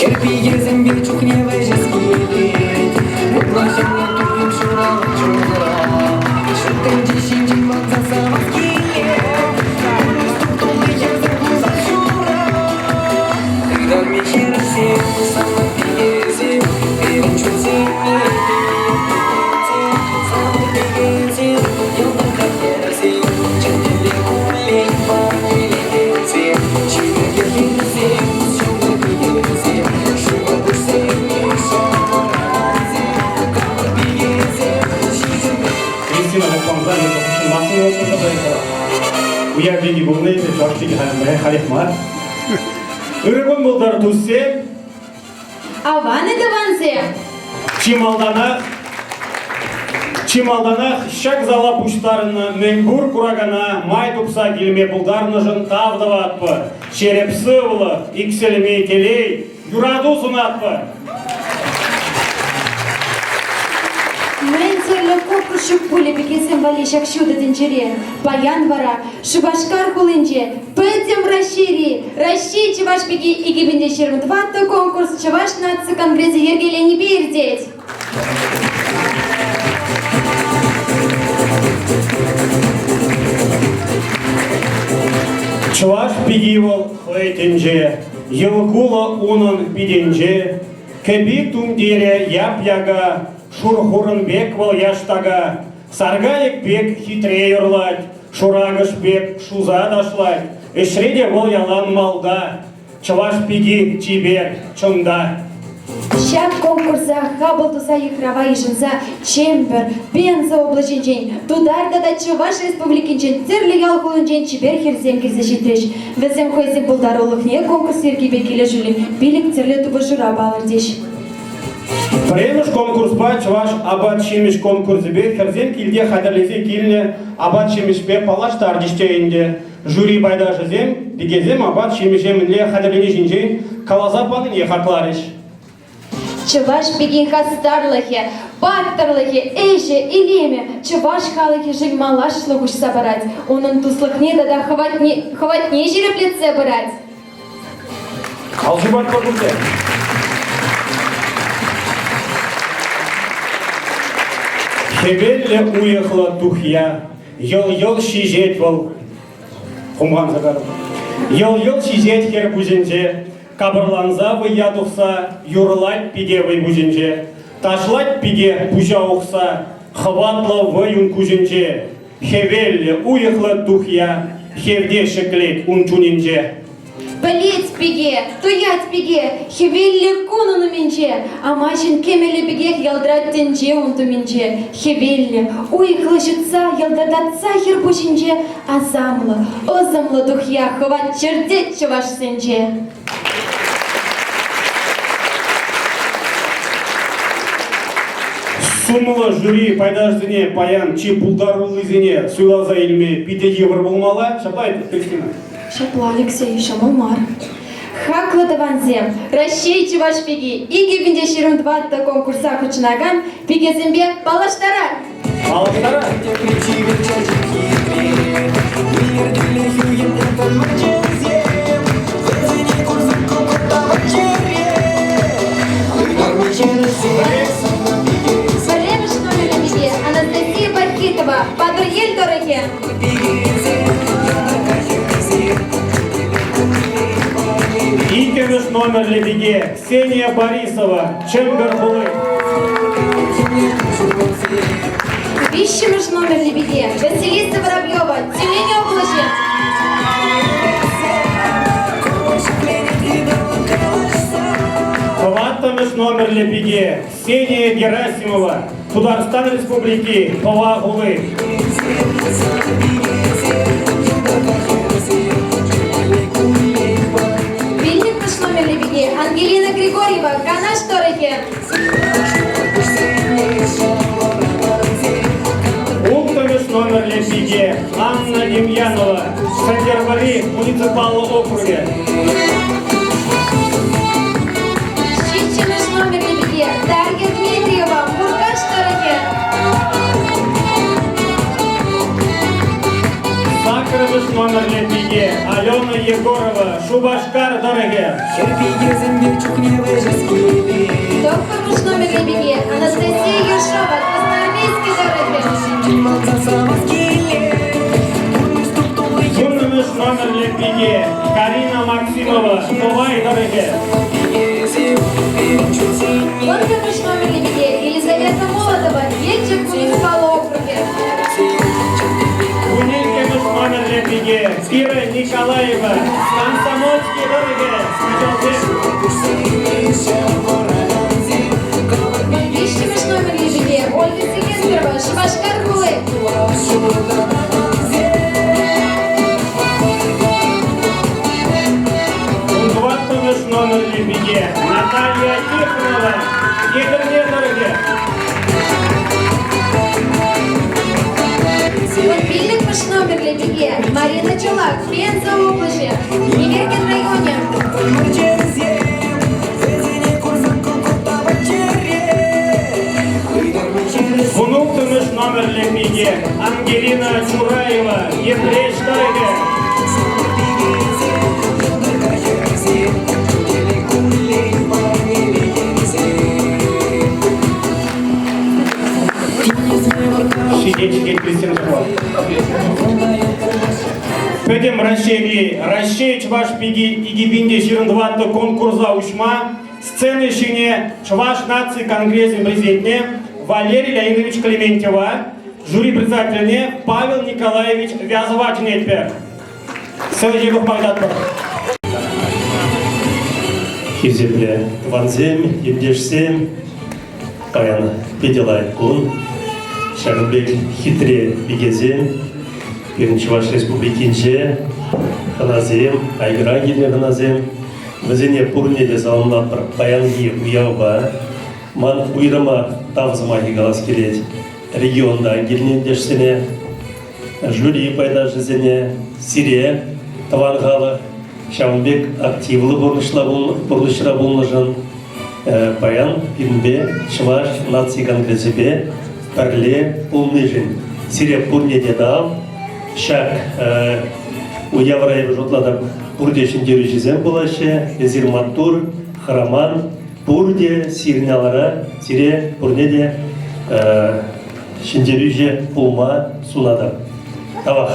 Хӗр-пикесемпе чухне вӗҫес килет, Ытла хӗрлӗ туйӑм ҫуралать чунра. Ҫут тӗнче ҫинчен манса савас килет, Пурнӑҫ туп-тулли хӗрсем пулса ҫура. Ытарми хӗрсем, савнӑ пикесем, Пирӗн чунсене савнӑ пикесем, Йӑлтӑркка хӗрсем, чӗнтӗлле куллен парнелекенсем, Чиперте хӗрсем, ҫутӑ пикесем, шурӑ куҫсене ҫавӑракансем, капӑр пикесем, ҫиҫӗм Кристина лӑпланса хутшӑнмастӑн Уяв пики пулнӑ эсӗ чӑваш пики халех мар. Ырӑ кун пултӑр, туссем! Аван-и, тӑвансем! Чи малтанах Чи малтанах ҫак зала пуҫтарӑннӑ мӗнпур куракана май тупса килме пултарнӑшӑн тав тӑватпӑр. Ҫирӗп сывлӑх, иксӗлми телей, юрату сунатпӑр. Мӗн тӗрлӗ кукӑр ҫук пулӗ пикесем валли ҫак ҫутӑ тӗнчере. Паян вара Шупашкар хулинче Пӗтӗм Раҫҫейри Раҫҫей чӑваш пики 2024 конкурс Чӑваш наци конгресӗ йӗркеленипе иртет. Чӑваш пики вӑл хӑй тӗнче, йӑл кулӑ унӑн питӗнче, кӗпи тумтирӗ яп-яка, шур хурӑн пек вӑл яштака, саркайӑк пек хитре юрлать, шуракӑш пек шуса ташлать, ӗҫре те вӑл ялан малта, чӑваш пики чипер, чӑнта. Ҫак конкурса хапӑл туса йыхрава йышӑнса Чӗмпӗр, Пенза облаҫӗнчен, Тутар тата Чӑваш Республикинчен тӗрлӗ ял хулинчен чипер хӗрсем килсе ҫитрӗҫ. Вӗсем хӑйсен пултарулӑхне конкурс йӗркипе килӗшӳллӗн пилӗк тӗрлӗ тупӑшура палӑртӗҫ. Пӗрремӗш конкурспа чӑваш апат-ҫимӗҫ конкурсӗпе хӗрсем килте хатӗрлесе килнӗ апат-ҫимӗҫпе паллаштарчӗҫ те ӗнтӗ. Жюри пайташӗсем пикесем апат-ҫимӗҫе мӗнле хатӗрлени ҫинчен каласа панине хакларӗҫ. Чӑваш пикин хастарлӑхӗ, паттӑрлӑхӗ, ӗҫӗ, илемӗ чӑваш халӑхӗшӗн малашлӑх уҫса парать, унӑн туслӑхне тата хӑватне, хӑватне ҫирӗплетсе пырать. Алшӑпатпа пурте. Хӗвеллӗ уйӑхлӑ тухья, йӑл-йӑл ҫиҫет вӑл. Хумханса карӑм. Йӑл-йӑл ҫиҫет хӗр пуҫӗнче, капӑрланса вӑййа тухса юрлать пике вӑй пуҫӗнче, ташлать пике пуҫа ухса, хӑватлӑ вӑй ун куҫӗнче. Хӗвеллӗ, уйӑхлӑ тухья хевте ҫӗклет ун чунӗнче. Пӗлет пике, туять пике, хӗвеллӗ кун ун умӗнче, амаҫын кӗмӗлӗ пекех ялтӑрать тӗнче ун тумӗнче. Хӗвеллӗ, уйӑхлӑ ҫутса йӑлтӑртатса хӗр пуҫӗнче асамлӑ, ӑсӑмлӑ тухья хӑват чӗртет чӑвашсенче. Сумлӑ жюри пайташӗсене паян чи пултаруллисене суйласа илме питӗ йывӑр пулмалла. Ҫапла, Кристина? Ҫапла, Алексей, ҫӑмӑл мар. Хаклӑ тӑвансем, Раҫҫей чӑваш пики 2024 конкурса хутшӑнакан пикесемпе паллаштарать! Паллаштарать! номерлӗ пике Ксения Борисова, Чӗмпӗр хули. Виҫҫӗмӗш номерлӗ пике Василиса Воробьева, Тюмень облаҫӗ. Тӑваттӑмӗш номерлӗ пике Ксения Герасимова, Тутарстан Республики, Пӑва хули. Пиллӗкмӗш номерлӗ пике Ангелина Григорьева, Канаш тӑрӑхӗ. Улттӑмӗш номерлӗ пике Анна Демьянова, Сӗнтӗрвӑрри муниципаллӑ округӗ. Ҫиччӗмӗш номерлӗ пике Дарья Дмитриева, Муркаш тӑрӑхӗ. Саккӑрмӗш номерлӗ пике Алена Егорова, Шупашкар тӑрӑхӗ. Хӗр пикесемпе чухне вӗҫес килет. Тӑххӑрмӗш номерлӗ пике Анастасия Ершова, Красноармейски тӑрӑхӗ. Ҫинчен манса савас килет. Пурнӑҫ туп-тулли Вуннӑмӗш номерлӗ пике Карина Максимова, Тӑвай тӑрӑхӗ. пикесем пирӗн чунсене. Вунпӗрмӗш номерлӗ пике Елизавета Молотова, Елчӗк муниципаллӑ округӗ. Вуниккӗмӗш номерлӗ пике Кира Николаева, Комсомольски тӑрӑхӗ, Каҫалсем. Виҫҫӗмӗш номерлӗ пике Ольга Силвестрова, Шупашкар хули. Вунтӑваттӑмӗш номерлӗ пике Наталья Тихонова, Етӗрне тӑрӑхӗ. Вунпиллӗкмӗш номерлӗ пике Марина Чулак, Пенза облаҫӗ, Неверкин районӗ. Вунулттӑмӗш номерлӗ пике Ангелина Чураева, Йӗпреҫ тӑрӑхӗ. Ҫитет, ҫитет, Кристина Пӗтӗм Раҫҫейри Раҫҫей чӑваш пики 2024 конкурса уҫма сцена ҫине Чӑваш наци конгресӗн президентне Валерий Леонидович Клементьева, жюри председательне Павел Николаевич Вязова чӗнетпӗр. Сцена ҫине тухма ыйтатпӑр. Хисеплӗ тӑвансем, ентешсем, паян питӗ лайӑх кун. Ҫакӑн пек хитре пикесем пирӗн Чӑваш Республикинче хӑнасем, айкӑра килнӗ хӑнасем. Вӗсене пурне те саламлатпӑр паянхи уявпа. Ман уйрӑмах тав сӑмахӗ калас килет регионтан килнӗ ентешсене, жюри пайташӗсене, сире, тӑван халӑх, ҫавӑн пек активлӑ пурнӑҫра пулнӑшӑн паян пирӗнпе Чӑваш наци конгресӗпе пӗрле пулнишӗн сире пурне те тав. Ҫак уявра эпӗ шутлатӑп, пурте ҫӗнтерӳҫӗсем пулаҫҫӗ. Эсир маттур, хӑраман, пурте сирӗн алӑра, сире пурне те ҫӗнтерӳҫӗ пулма сунатӑп. Тавах.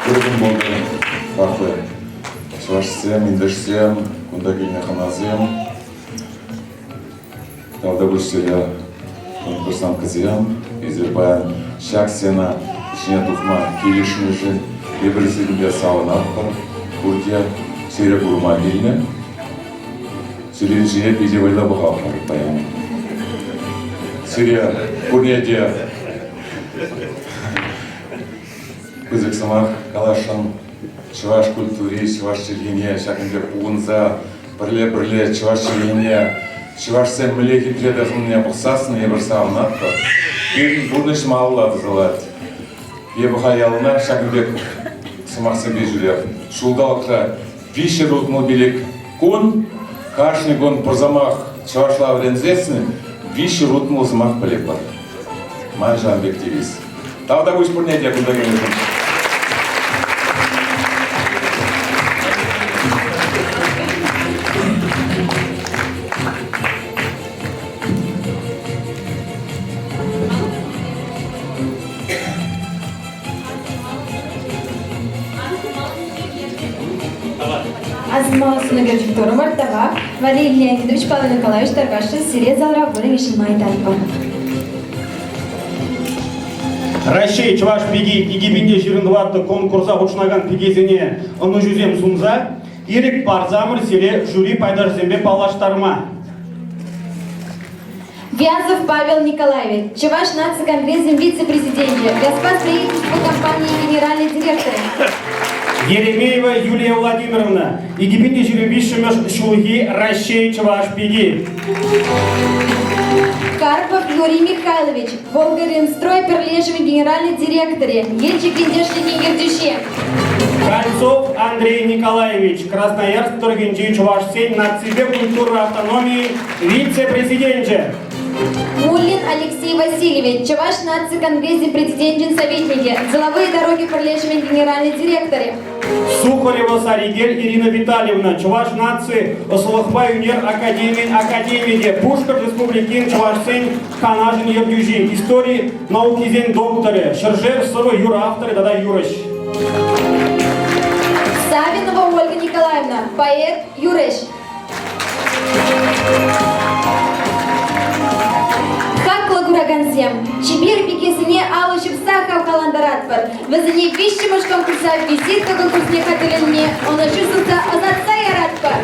Ырӑ пултӑр, хаклӑ чӑвашсем, ентешсем, кунта килнӗ хӑнасем. Тавтапуҫ сире, конкурсанткӑсем. Эсир паян ҫак сцена ҫине тухма килӗшнӗшӗн эпир сирӗнпе савӑнатпӑр. Пурте сире курма килнӗ. Сирӗн ҫине питӗ вӑйлӑ пӑхатпӑр паян. Сире пурне те пысӑк сӑмах каласшӑн. Чӑваш культури, чӑваш чӗлхине ҫакӑн пек пухӑнса пӗрле-пӗрле чӑваш чӗлхине чӑвашсем мӗнле хитре тӑхӑннине пӑхсассӑн эпир савӑнатпӑр. Пирӗн пурнӑҫ малалла тӑсӑлать. Эпӗ халь яланах ҫакӑн пек сӑмахсемпе ҫӳреп. Ҫулталӑкра 365 кун, кашни кун пӗр сӑмах чӑвашла вӗренсессӗн 360 сӑмах пӗлетпӗр. Ман ҫавӑн пек девиз. Тавтапуҫ пурне те кунта килнӗшӗн. сӑнӳкерчӗк турӑмӑр. Тавах, Валерий Леонидович, Павел Николаевич тархасшӑн сире залра вырӑн йышӑнма ыйтатпӑр. Раҫҫей чӑваш пики 2024 конкурса хутшӑнакан пикесене ӑнӑҫусем сунса ирӗк парсамӑр сире жюри пайташӗсемпе паллаштарма. Вязов Павел Николаевич, Чӑваш наци конгресӗн вице-президенчӗ, Газпа строительство компанийӗн генеральнӑй директорӗ. Еремеева Юлия Владимировна, 2023 ҫулхи Раҫҫей чӑваш пики. Карпов Юрий Михайлович, Волгоринстрой пӗрлешӗвӗн генеральнӑй директорӗ, Елчӗк ентешлӗхӗн ертӳҫи. Кольцов Андрей Николаевич, Красноярск тӑрӑхӗнчи чӑвашсен наципе культура автономийӗн вице-президенчӗ. Муллин Алексей Васильевич, Чӑваш наци конгресӗн президенчӗн советникӗ, Деловые дороги пӗрлешӗвӗн генеральнӑй директорӗ. Сухарева Саригель Ирина Витальевна, Чӑваш наци ӑслӑлӑхпа ӳнер академийӗн академикӗ, Пушкӑрт Республикин чӑвашсен Канашӗн ертӳҫи, истори наукисен докторӗ, ҫӗршер сӑвӑ юрӑ авторӗ тата юрӑҫ. Савинова Ольга Николаевна, поэт, юрӑҫ. Хаклӑ куракансем, чипер пикесене алӑ ҫупса хавхалантаратпӑр. Вӗсене виҫҫӗмӗш конкурса визитка конкурсне хатӗрленме ӑнӑҫу сунса ӑсатса яратпӑр.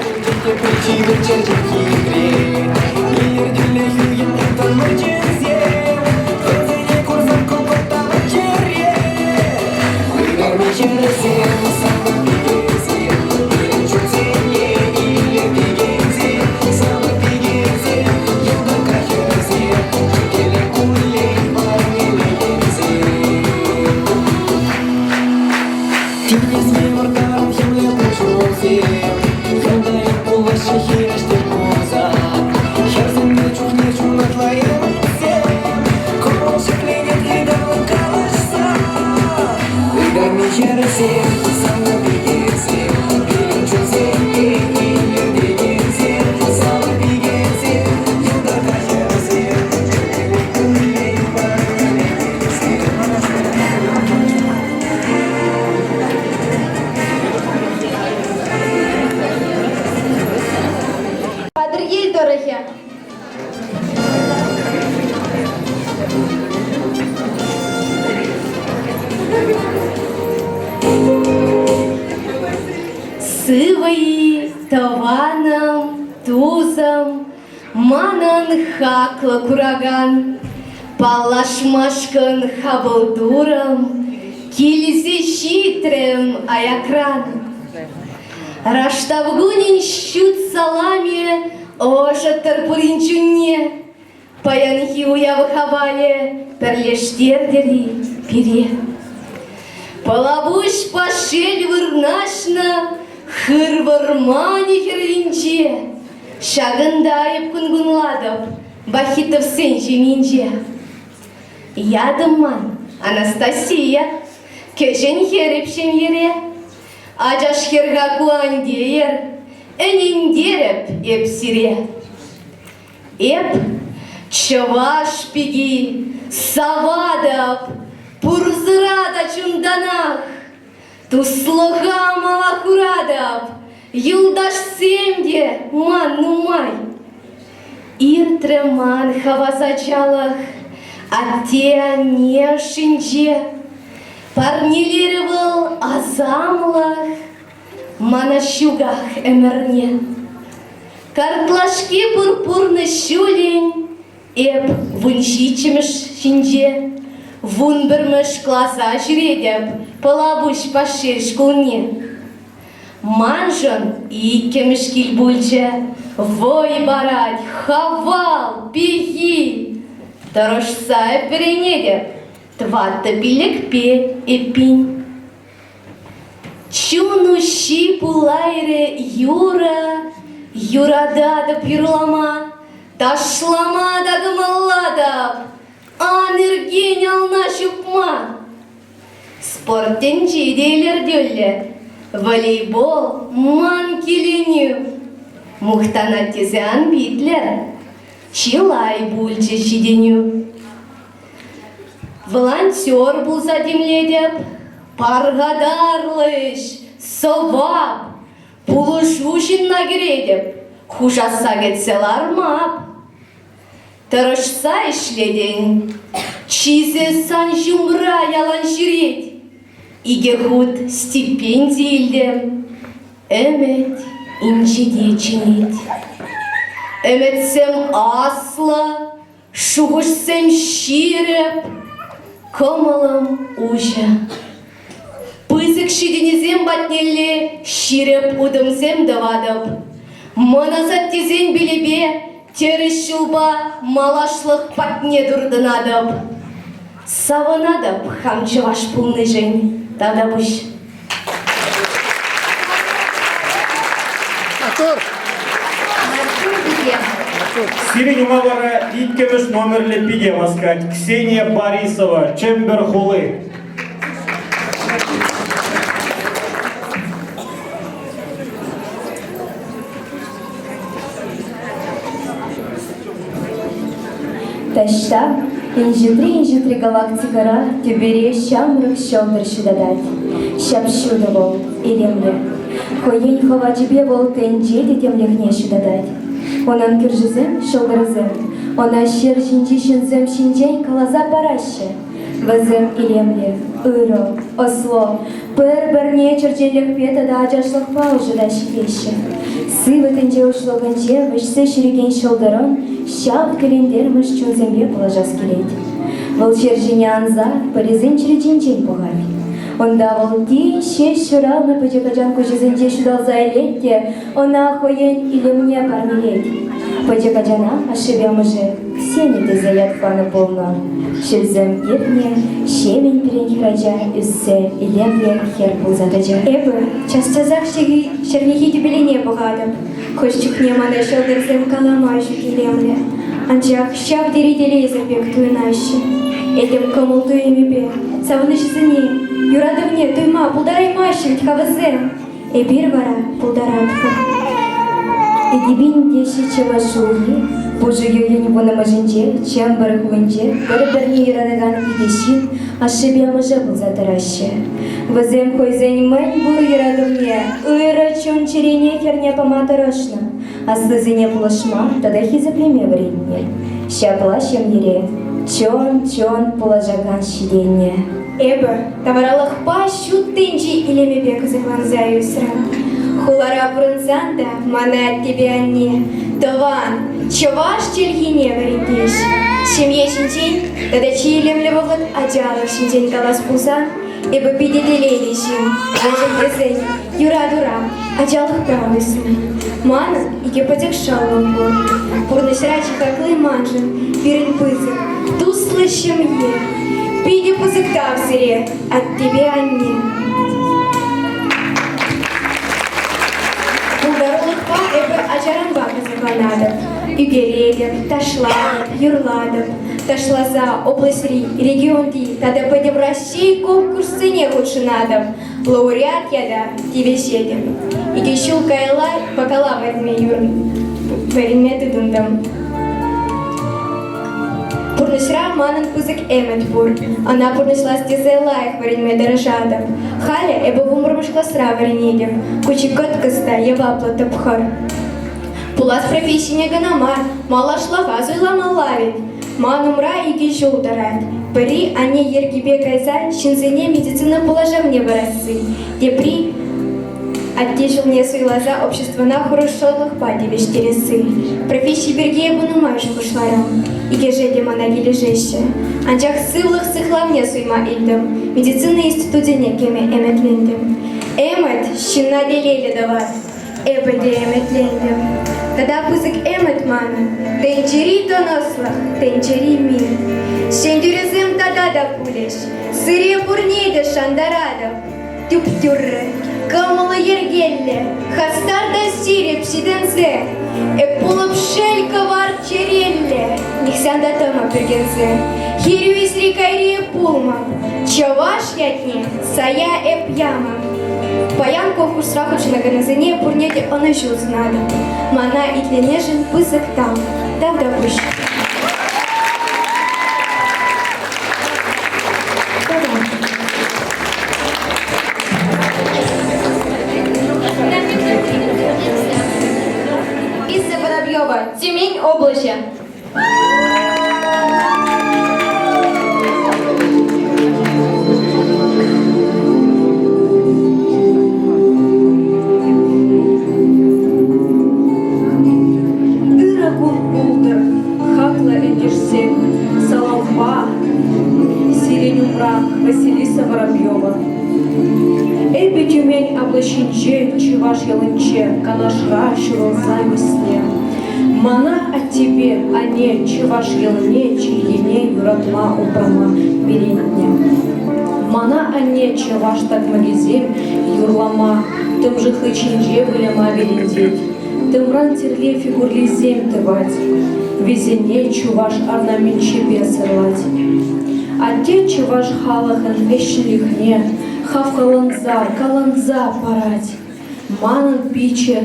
Тинӗсне выртан хӗмле пуҫусем, Юнтайӑк пулаҫҫӗ хирӗҫ тӗл пулса. Хӗрсемпе чухне ҫунатлӑ йӗрсем, Кӑмӑл ҫӗкленет ытарлӑн калаҫса. Ытарми хӗрсем, савнӑ пикесем, Пирӗн чунсене илӗртекенсем, Савнӑ пикесем, йӑлтӑрка хӗрсем, Чӗрелле куллен парнелекенсем. Патӑрьел тӑрӑхӗ. Сывӑ-и, тӑванӑм, тусӑм, манӑн хаклӑ куракан. Паллашмашкӑн хапӑл турӑм, килсе ҫитрӗм аякран. Раштав кунӗн ҫут саламӗ ӑшӑттӑр пурин чунне. Паянхи уяв хавалӗ пӗрлештертӗр-и пире? Пӑлапуҫ Пашьел вырнаҫнӑ хыр вӑрманӗ хӗрринче. Ҫакӑнта эп кун кунлатӑп Бахитовсен ҫемйинче. Ятӑм ман Анастасия, кӗҫӗн хӗрӗп ҫемьере. Ачаш хӗр-ха ку ан тейӗр, ӗнентерӗп эп сире. Эп чӑваш пики, саватӑп, пурсӑра та чунтанах. Туслӑха мала хуратӑп, юлташсем те ман нумай. Иртрӗ ман хавас ачалӑх атте-анне ӑшшинче. Парнелерӗ вӑл асамлӑх мана ҫуках ӗмӗрне. Картлашки пур пурнӑҫ ҫулӗн Эп вунҫиччӗмӗш ҫинче вунпӗрмӗш класа ҫӳретӗп Пӑлапуҫ Пашьел шкулне. Маншӑн иккӗмӗш кил пулчӗ, вӑй парать, хавал, пехил. Тӑрӑшса эп вӗренетӗп, тӑваттӑ пиллӗкпе эппин. Чун уҫҫи пулайрӗ юрӑ, юрататӑп юрлама, ташлама та кӑмӑллатӑп, ан ӳркен ална ҫупма. Спорт тӗнчи те илӗртӳллӗ, волейбол ман киленӳ. Мухтанать тесе ан питлӗр, чылай пулчӗ ҫитӗнӳ. Волонтер пулса тимлетӗп, пархатарлӑ ӗҫ, сӑвап. Пулӑшу ҫынна кӗретӗп, хушасса кӗтсе лармап. Тӑрӑшса ӗҫлетӗн, чысӗ сан ҫумра ялан ҫӳрет. Икӗ хут стипенди илтӗм, ӗмӗт инҫете чӗнет. Ӗмӗтсем аслӑ, шухӑшсем ҫирӗп, кӑмӑлӑм уҫӑ. Пысӑк ҫитӗнӳсем патнелле ҫирӗп утӑмсем тӑватӑп. Мӑн асаттесен пилӗпе тӗрӗс ҫулпа малашлӑх патне туртӑнатӑп. Савӑнатӑп хам чӑваш пулнишӗн тавтапуҫ. Маттур пике. Сирӗн ума вара иккӗмӗш номерлӗ пике васкать Ксения Борисова, Чӗмпӗр хули. Таҫта, инҫетри-инҫетри галактикӑра тӳпере ҫамрӑк ҫӑлтӑр ҫутатать. Ҫап-ҫутӑ вӑл, илемлӗ. Хӑйӗн хӑвачӗпе вӑл тӗнче тӗтӗмлӗхне ҫутатать. Унӑн кӳршисем, ҫӑлтӑрсем, ӑна ҫӗр ҫинчи ҫынсем ҫинчен каласа параҫҫӗ. Вӗсем илемлӗ, ырӑ, ӑслӑ, пӗр-пӗрне черченлӗхпе тата ачашлӑхпа ӑшӑтаҫҫӗ теҫҫӗ. Сывӑ тӗнче уҫлӑхӗнче вӗҫсе ҫӳрекен ҫӑлтӑрӑн ҫав кӗлентермӗш чунсемпе паллашас килет. Вӑл ҫӗр ҫине анса пӗрисен чӳречинчен пӑхать. Унта вӑл тин ҫеҫ ҫуралнӑ пӗчӗк ачан куҫӗсенче ҫуталса илет те ӑна хӑйӗн илемне парнелет. Пӗчӗк ачана ашшӗпе амӑшӗ Ксения тесе ят панӑ пулнӑ. Ҫулсем иртнӗ, ҫемӗн пирӗн хӗрача ӳссе илемлӗ хӗр пулса тӑчӗ. Эпӗ час-часах ҫӗрлехи тӳпелене пӑхатӑп. Хӑш чухне мана ҫӑлтӑрсем калама ҫук илемлӗ, анчах ҫав тери телейсӗр пек туйӑнаҫҫӗ. Этем кӑмӑл-туйӑмӗпе савӑнӑҫӗсене, юратӑвне туйма пултараймаҫҫӗ вӗт-ха вӗсем. Эпир вара пултаратпӑр. Икӗпин те ҫиччӗмӗш ҫулхи пушӑ юйӗн вуннӑмӗшӗнче Чӗмпӗр хулинче пӗр-пӗрне юратакан икӗ ҫын ашшӗпе амӑшӗ пулса тӑраҫҫӗ. Вӗсем хӑйсен мӗн пур юратӑвне, ырӑ чун-чӗрене хӗрне пама тӑрӑшнӑ, аслисене пулӑшма тата хисеплеме вӗрентнӗ. Ҫапла ҫемьере чӑн-чӑн пулӑшакан ҫитӗннӗ. Эпӗ тавралӑхпа ҫут тӗнче илемӗпе кӑсӑкланса ӳсрӗм. Хулара пурӑнсан та мана аттепе анне тӑван чӑваш чӗлхине вӗрентеҫ. Ҫемье ҫинчен тата чи илемлӗ вӑхӑт ачалӑх ҫинчен калас пулсан, эпӗ питӗ телейлӗ ҫын. Мӗншӗн тесен юратура, ачалӑхра ӳснӗ. Манӑн икӗ пӗчӗк шӑллӑм пур. Пурнӑҫра чи хакли маншӑн пирӗн пысӑк, туслӑ ҫемье. Питӗ пысӑк тав сире, аттепе анне. Пултарулӑхпа эпӗ ачаранпа кӑсӑкланатӑп. Ӳкеретӗп, ташлатӑп, юрлатӑп. Ташласа облаҫри, регионти тата пӗтӗм Раҫҫей конкурссене хутшӑнатӑп. Лауреат ята тивӗҫетӗп. Икӗ ҫул каялла бакалавр вӗренме тытӑнтӑм. Пурнӑҫра манӑн пысӑк ӗмӗт пур. Ӑна пурнӑҫлас тесе лайӑх вӗренме тӑрӑшатӑп. Халӗ эпӗ вунпӗрмӗш класра вӗренетӗп. Ку чи кӑткӑс та яваплӑ тапхӑр. Пулас профессине кӑна мар, малашлӑха суйламалла вӗт. Ман умра икӗ ҫул тӑрать. Пӗри анне йӗркипе кайса ҫынсене медицина пулӑшӑвне парасси, тепри атте ҫулне суйласа обществӑна хӑрушсӑрлӑхпа тивӗҫтересси. Професси пирки эпӗ нумай шухӑшларӑм. Икӗшӗ те мана килӗшеҫҫӗ. Анчах сывлӑх сыхлавне суйма илтӗм, медицина институтӗнче кӗме ӗмӗтлентӗм. Ӗмӗт ҫынна телейлӗ тӑвать. Эпӗ те ӗмӗтлентӗм. Тата пысӑк ӗмӗт манӑн. Тӗнчери тӑнӑслӑх, тӗнчери мир. Ҫӗнтерӳсем тата та пулӗҫ. Сире пурне те шантаратӑп. Тӳп-тӳррӗн, кӑмӑллӑ йӗркеллӗ, хастар та ҫирӗп ҫитӗнсе. Эп пулӑп шел кӑвар чӗреллӗ, нихҫан та тӑмӑп ӳркенсе. Хӗрӳ ӗҫри кайри пулмӑп, чӑваш ятне сая эп ямӑп. Паян конкурсра хутшӑнакансене пурне те ӑнӑҫу сунатӑп. Мана итленешӗн пысӑк тав. Тавтапуҫ. Воробьева, Тюмень облаҫӗ. Ырӑ кун пултӑр, хаклӑ ентешсем, салампа сирӗн умра Василиса Воробьева. Эпӗ Тюмень облаҫӗнче, Чӑваш ялӗнче, Канашра ҫуралса ӳснӗ. Мана аттепе анне чӑваш ялне, чӗлхине юратма, упрама вӗрентнӗ. Мана анне чӑваш такмакӗсем юрлама, тӑмшӑхли ҫинче выляма вӗрентет. Тӑмран тӗрле фигурлисем тӑвать, вӗсене чӑваш орнаменчӗпе сӑрлать. Атте чӑваш халӑхӗн ӗҫченлӗхне хавхаланса, каланса парать. Манӑн пичче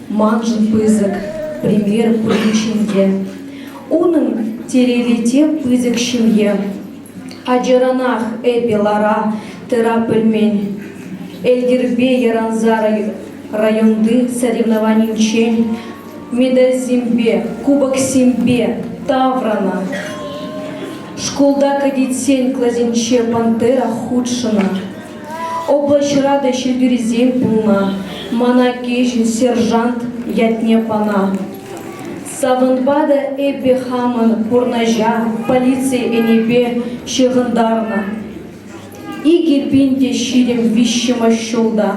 маншӑн пысӑк, премьер пулин те. Унӑн телейлӗ те пысӑк ҫемье. Ачаранах эпӗ лара тӑра пӗлмен. Элтӗрпе яранса районти соревнованинчен медальсемпе, кубоксемпе таврӑннӑ. Шкулта кадетсен класӗнче «Пантера» хутшӑннӑ. Облаҫра та ҫӗнтерӳсем пулнӑ, мана кӗҫӗн сержант ятне панӑ. Савӑнпа та эпӗ хамӑн пурнӑҫа полици ӗнипе ҫыхӑнтарнӑ. 2023 ҫулта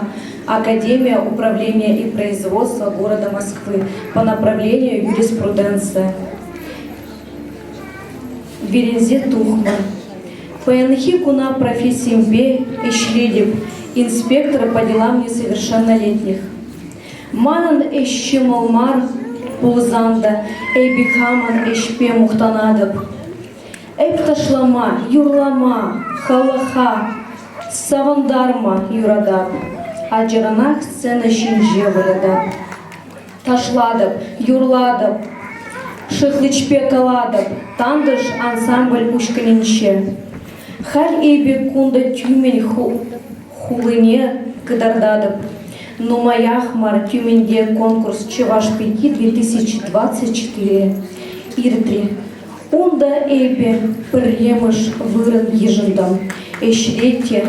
Академия управления и производства города Москвы по направлению юриспруденция вӗренсе тухнӑ. Паянхи куна профессимпе ӗҫлетӗп, инспектор по делам несовершеннолетних. Манӑн ӗҫ ҫӑмӑл мар пулсан та эпӗ хамӑн ӗҫпе мухтанатӑп. Эп ташлама, юрлама, халӑха савӑнтарма юратап. Ачаранах сцена ҫинче вылятап. Ташлатӑп, юрлатӑп, шӑхличпе калатӑп «Тантӑш» ансамбль ушкӑнӗнче. Халь эпӗ кунта Тюмень хулине кӑтартатӑп. Нумаях мар Тюменьте конкурс «Чӑваш пики 2024» иртрӗ. Унта эпӗ пӗрремӗш вырӑн йышӑнтӑм. Ӗҫре те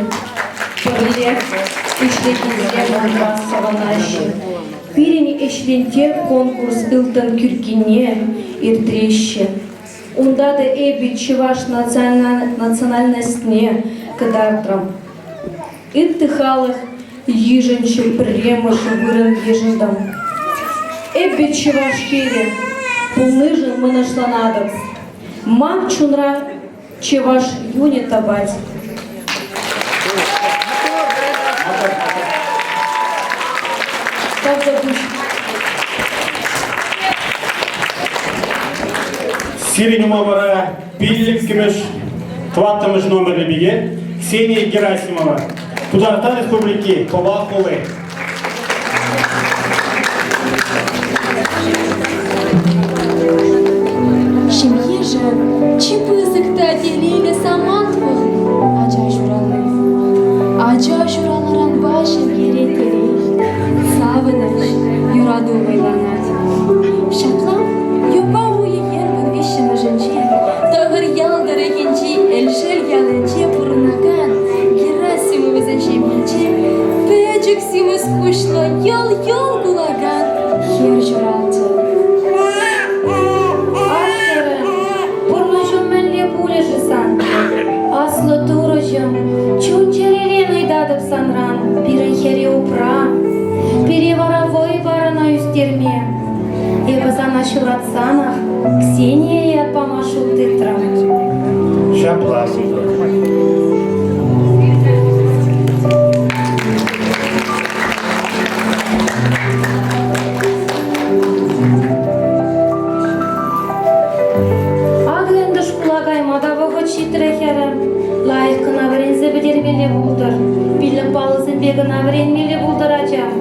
пӗрле ӗҫлекенсем унпа савӑнаҫҫӗ. Пирӗн ӗҫренте конкурс ылтӑн кӳркине ирттереҫҫӗ. Унта та эпӗ чӑваш национальностьне кӑтартрӑм. Ытти халӑх йышӗнче пӗрремӗш вырӑн йышӑнтӑм. Эпӗ чӑваш хӗрӗ пулнишӗн мӑнаҫланатӑп. Ман чунра чӑваш юнӗ тапать. Тавтапуҫ. Сирӗн ума вара пиллӗкмӗш, тӑваттӑмӗш номерлӗ пике Ксения Герасимова, Тутарстан Республики, Пӑва хули. Ҫемьешӗн чи пысӑк та телейлӗ самант вӑл ача ҫурални. Ача ҫуралнӑранпа ҫемьере телей, савӑнӑҫ, юрату вӑйланать. Ҫапла юпа уйӑхӗн вунвиҫҫӗмӗшӗнче Тӑхӑрьял тӑрӑхӗнчи Элшел ялӗнче пурӑнакан Герасимовсен ҫемйинче пӗчӗк симӗс куҫлӑ йӑл-йӑл кулакан хӗр ҫуралчӗ. Ах, хӗрӗм, пурнӑҫу мӗнле пулӗ-ши сан? Аслӑ Турӑҫӑм, чун-чӗререн ыйтатӑп санран, пирӗн хӗре упра. Пире вара вӑй пар ӑна ӳстерме. Эпӗ сана ҫуратсанах Ксения ят пама шут тытрӑм. Ҫапла. Акӑ ӗнтӗ шкула кайма та вӑхӑт ҫитрӗ хӗрӗм. Лайӑх кӑна вӗренсе пӗтермелле пултӑр. Пиллӗк паллӑсемпе кӑна вӗренмелле пултӑр ачам.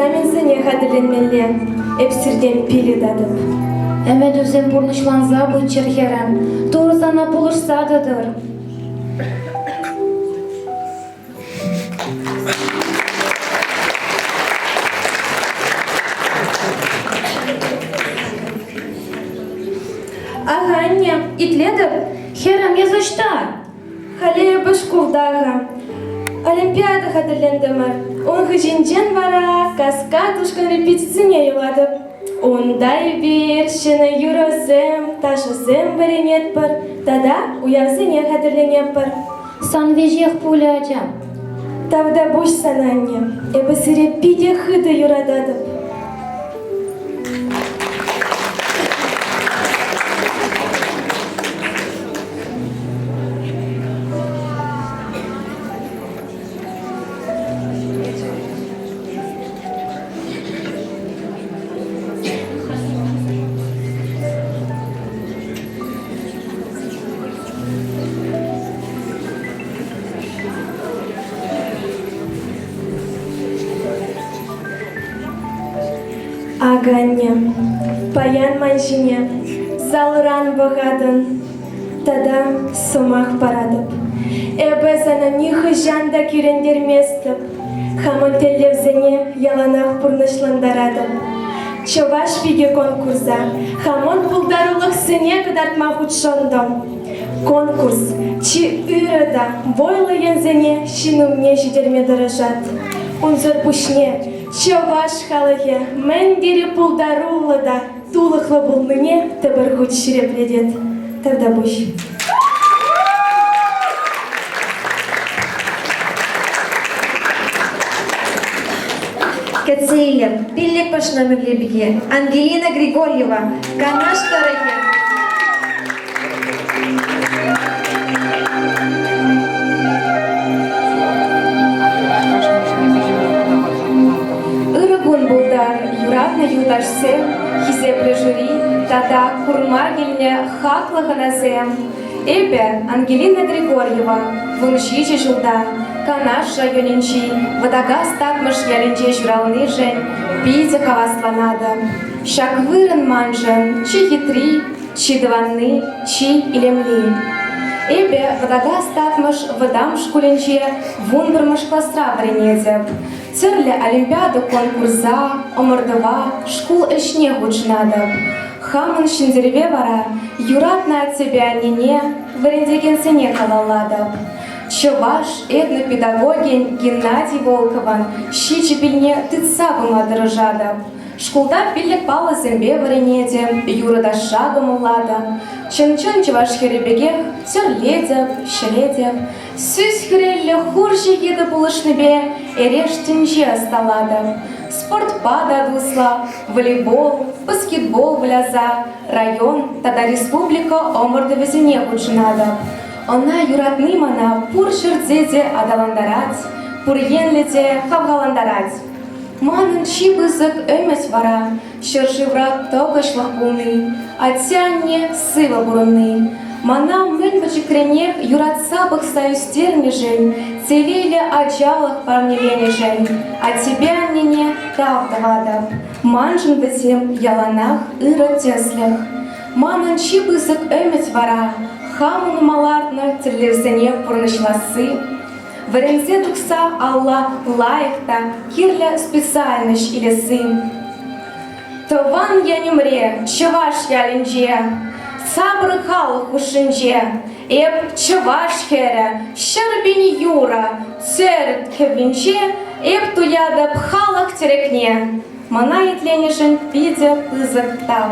Экзаменсене хатӗрленмелле. Эп сиртен пил ыйтатӑп. Ӗмӗтӳсем пурнӑҫланса пыччӑр, хӗрӗм. Турӑ сана пулӑшса тӑтӑр. Ага, анне, итлетӗп. Хӗрӗм, эс ӑҫта? Халӗ эпӗ шкулта-ха. Олимпиада хатӗрлентӗмӗр. Ун хыҫӗнчен вара каскад ушкӑн репетицине юлатӑп. Унта эпир ҫӗнӗ юрӑсем, ташӑсем вӗренетпӗр тата уявсене хатӗрленетпӗр. Сан веҫех пулӗ, ачам. Тавтапуҫ сана, анне. Эпӗ сире питӗ хытӑ юрататӑп. Акӑ анне, паян ман ҫине залран пӑхатӑн тата сӑмах паратӑп. Эпӗ сана нихӑҫан та кӳрентерместӗп, хамӑн тӗллевсене яланах пурнӑҫлантаратӑп. Чӑваш пики конкурса хамӑн пултарулӑхсене кӑтартма хутшӑнтӑм. Конкурс чи ырӑ та вӑйлӑ енсене ҫын умне ҫитерме тӑрӑшать. Унсӑр пуҫне чӑваш халӑхӗ мӗн тери пултаруллӑ та тулӑхлӑ пулнине тепӗр хут ҫирӗплетет. Тавтапуҫ. Кӗтсе илӗр. Пиллӗкмӗш номерлӗ пике Ангелина Григорьева, Канаш тӑрӑхӗ. Ырӑ кун пултӑр, юратнӑ юлташсем, хисеплӗ жюри тата курма килнӗ хаклӑ хӑнасем. Эпӗ, Ангелина Григорьева, 17 ҫулта Канаш районӗнчи Вӑтакас Татмӑш ялӗнче ҫуралнишӗн питӗ хавасланатӑп. Ҫак вырӑн маншӑн чи хитри, чи тӑванни, чи илемли. Эпӗ Вӑтакас Татмӑш вӑтам шкулӗнче вунпӗрмӗш класра вӗренетӗп. Тӗрлӗ олимпиада конкурса, ӑмӑртӑва, шкул ӗҫне хутшӑнатӑп. Хамӑн ҫӗнтерӗве вара юратнӑ аттепе аннене, вӗрентекенсене халаллатӑп. Чӑваш этнопедагогӗн Геннадий Волковӑн ҫичӗ пилне тытса пыма тӑрӑшатӑп. Шкулта пиллӗк паллӑсемпе вӗренетӗп, юрӑ-ташша кӑмӑллатӑп. Чӑн-чӑн чӑваш хӗрӗ пекех тӗрлетӗп, ҫӗлетӗп. Сӳс хӗреллӗ хурҫӑ йытӑ пулӑшнипе эреш тӗнче ӑсталатӑп. Спортпа та туслӑ, волейбол, баскетбол выляса район тата республика ӑмӑртӑвӗсене хутшӑнатӑп. Ӑна юратни мана пур ҫӗрте те аталантарать, пур енлӗ те хавхалантарать. Манӑн чи пысӑк ӗмӗт вара ҫӗршывра тӑкӑҫлӑх пулни, атте-анне сывӑ пурӑнни. Мана мӗн пӗчӗкренех юратса пӑхса ӳстернӗшӗн, телейлӗ ачалӑх парнеленӗшӗн аттепе аннене тав тӑватӑп. Маншӑн вӗсем яланах ырӑ тӗслӗх. Манӑн чи пысӑк ӗмӗт вара хамӑн ума лартнӑ тӗллевсене пурнӑҫласси. Вӗренсе тухса алла лайӑх та кирлӗ специальноҫ илесси. Тӑван енӗмре, чӑваш ялӗнче, сапӑр халӑх хушшинче эп чӑваш хӗрӗ, 100 000 юрӑ, сӗрт кӗввинче эп туятӑп халӑх тӗрекне. Мана итленӗшӗн питӗ пысӑк тав.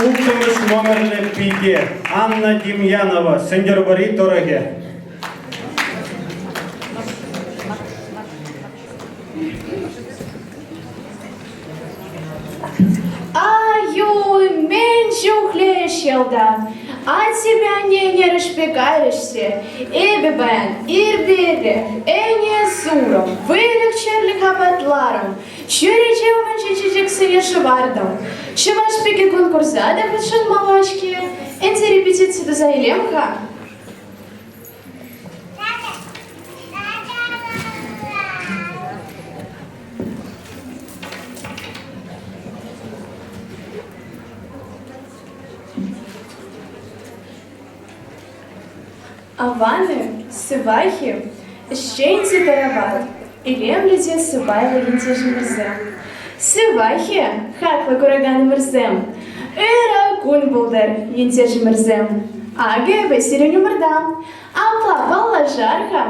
Улттӑмӗш номерлӗ пике Анна Демьянова, Сӗнтӗрвӑрри тӑрӑхӗ. Ай-уй, мӗн чухлӗ ӗҫ ялта. Аттепе анне ӗнерӗшпе кайрӗҫ те, эпӗ паян ирпе-ирех ӗне сурӑм, выльӑх-чӗрлӗх апатларӑм, чӳрече умӗнчи чечексене шӑвартӑм. Чӑваш пики конкурса та Аван-и, сывах-и, ӗҫчен те тарават, илемлӗ те сӑпайлӑ ентешӗмӗрсем. Сывах-и, хаклӑ кураканӑмӑрсем, ырӑ кун пултӑр, ентешӗмӗрсем. Акӑ эпӗ сирӗн умӑрта. Апла паллашар-ха.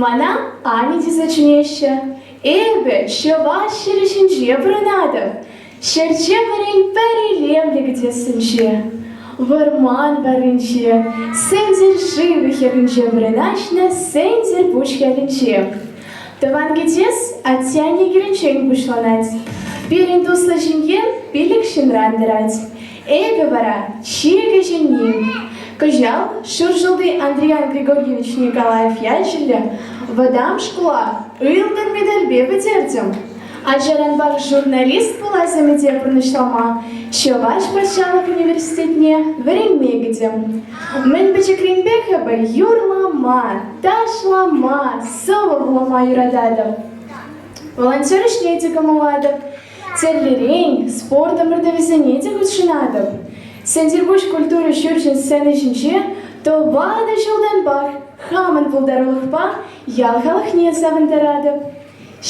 Мана Аня тесе чӗнеҫҫӗ. Эпӗ чӑваш ҫӗрӗ ҫинче пурӑнатӑп. Ҫӗрче вӗрен пӗр илемлӗ кӗтессинче, вӑрман варринче, Сӗнтӗр шывӗ хӗрринче вырнаҫнӑ Сӗнтӗрпуҫ ялӗнче. Тӑван кӗтес атте-анне килӗнчен пуҫланать. Пирӗн туслӑ ҫемье пилӗк ҫынран тӑрать. Эпӗ вара чи кӗҫӗнни. Кӑҫал Шуршӑлти Андриян Григорьевич Николаев ячӗллӗ вӑтам шкула ылтӑн медальпе пӗтертӗм. Ачаранпах журналист пулас ӗмӗте пурнӑҫлама Чӑваш патшалӑх университетне вӗренме кӗтӗм. Мӗн пӗчӗкренпех эпӗ юрлама, ташлама, сӑвӑ вулама юрататӑп. Волонтер ӗҫне те кӑмӑллатӑп. Тӗрлӗрен спорт ӑмӑртӑвӗсене те хутшӑнатӑп. Сӗнтӗрпуҫ культура ҫурчӗн сцени ҫинче тӑватӑ ҫултанпах хамӑн пултарулӑхпа ял халӑхне савӑнтаратӑп.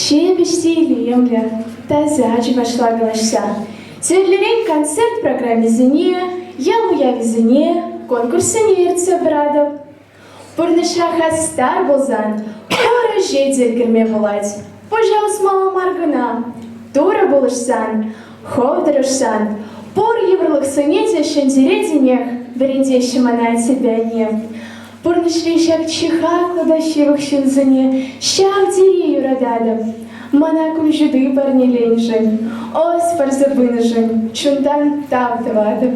Ҫепӗҫ те илемлӗ, таса чӑвашла калаҫса. Тӗрлӗрен концерт программисене, ял уявӗсене, конкурссене ертсе пыратӑп. Пурнӑҫра хастар пулсан пур ӗҫе те ӗлкӗрме пулать. Пуҫа усмалла мар кӑна. Турӑ пулӑшсан, хӑв тӑрӑшсан, пур йывӑрлӑхсене те ҫӗнтеретӗнех, вӗрентеҫҫӗ мана аттепе анне. Пурнӑҫри ҫак чи хаклӑ та ҫывӑх ҫынсене ҫав тери юрататӑп. Мана кун ҫути парнеленӗшӗн, ӑс парса пынӑшӑн чунтан тав тӑватӑп.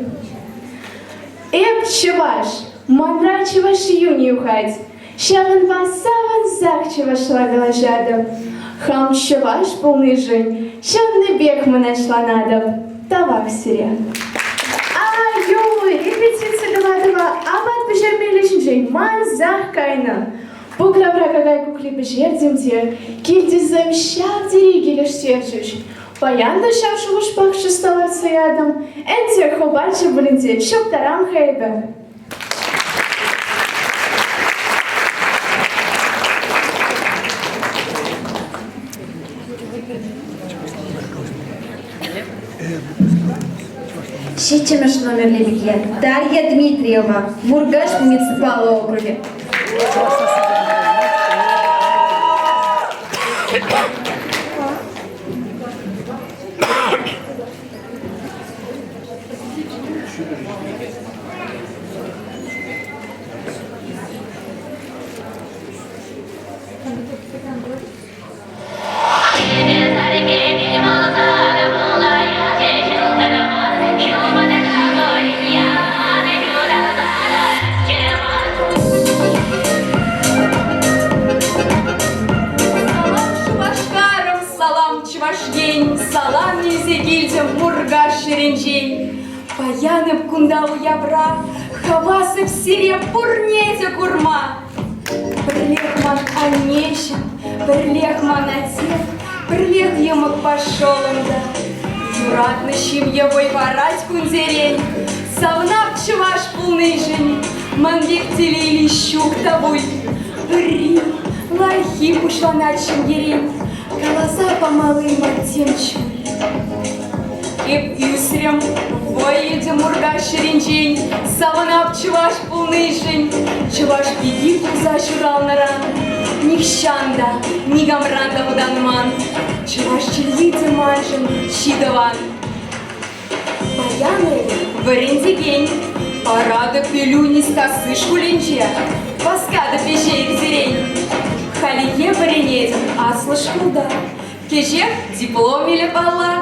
Эп чӑваш, манра чӑваш юнӗ юхать. Ҫавӑнпа савӑнсах чӑвашла калаҫатӑп. Хам чӑваш пулнишӗн чӑннипех мӑнаҫланатӑп. Тавах сире. Ай-юй, репетици тӑва-тӑва апат пӗҫермелли ҫинчен мансах кайнӑ. Пукравра какай кукли пӗҫертӗм те килтисем ҫав тери килӗштерчӗҫ. Паян та ҫав шухӑшпах чуста лартса ятӑм. Ӗнтӗ хӑпарчӗ пулин те чӑптарам-ха эпӗ. Ҫиччӗмӗш номерлӗ пике Дарья Дмитриева, Муркаш муниципаллӑ округӗ. Салам, Шупашкарӑм, салам, Чӑваш Ен, салам илсе килтӗм Муркаш ҫӗрӗнчен. Паян эп кунта уявра, хавас эп сире пурне те курма. Пӗрлех ман аннеҫӗм, пӗрлех ман атте, пӗрлех йӑмӑкпа шӑллӑм та. Юратнӑ ҫемье вӑй парать кунсерен, савнап чӑваш пулнишӗн ман пек телейли ҫук та пуль. Ырри, лайӑххи пуҫланать ҫемьерен, каласа памалли мар тем чуль. Эп ӳсрӗм, вӑй илтӗм Муркаш ҫӗрӗнчен, савӑнап чӑваш пулнишӗн, чӑваш пики пулса ҫуралнӑран. Нихҫан та, никамран та вӑтанман, чӑваш чӗлхи те маншӑн чи тӑван. Паян эпӗ вӗрентекен, паратӑп пӗлӳ Нискасси шкулӗнче, васкатӑп ӗҫе ирсерен. Халӗхе вӗренетӗп аслӑ шкулта. Кӗҫех диплом илӗ палла.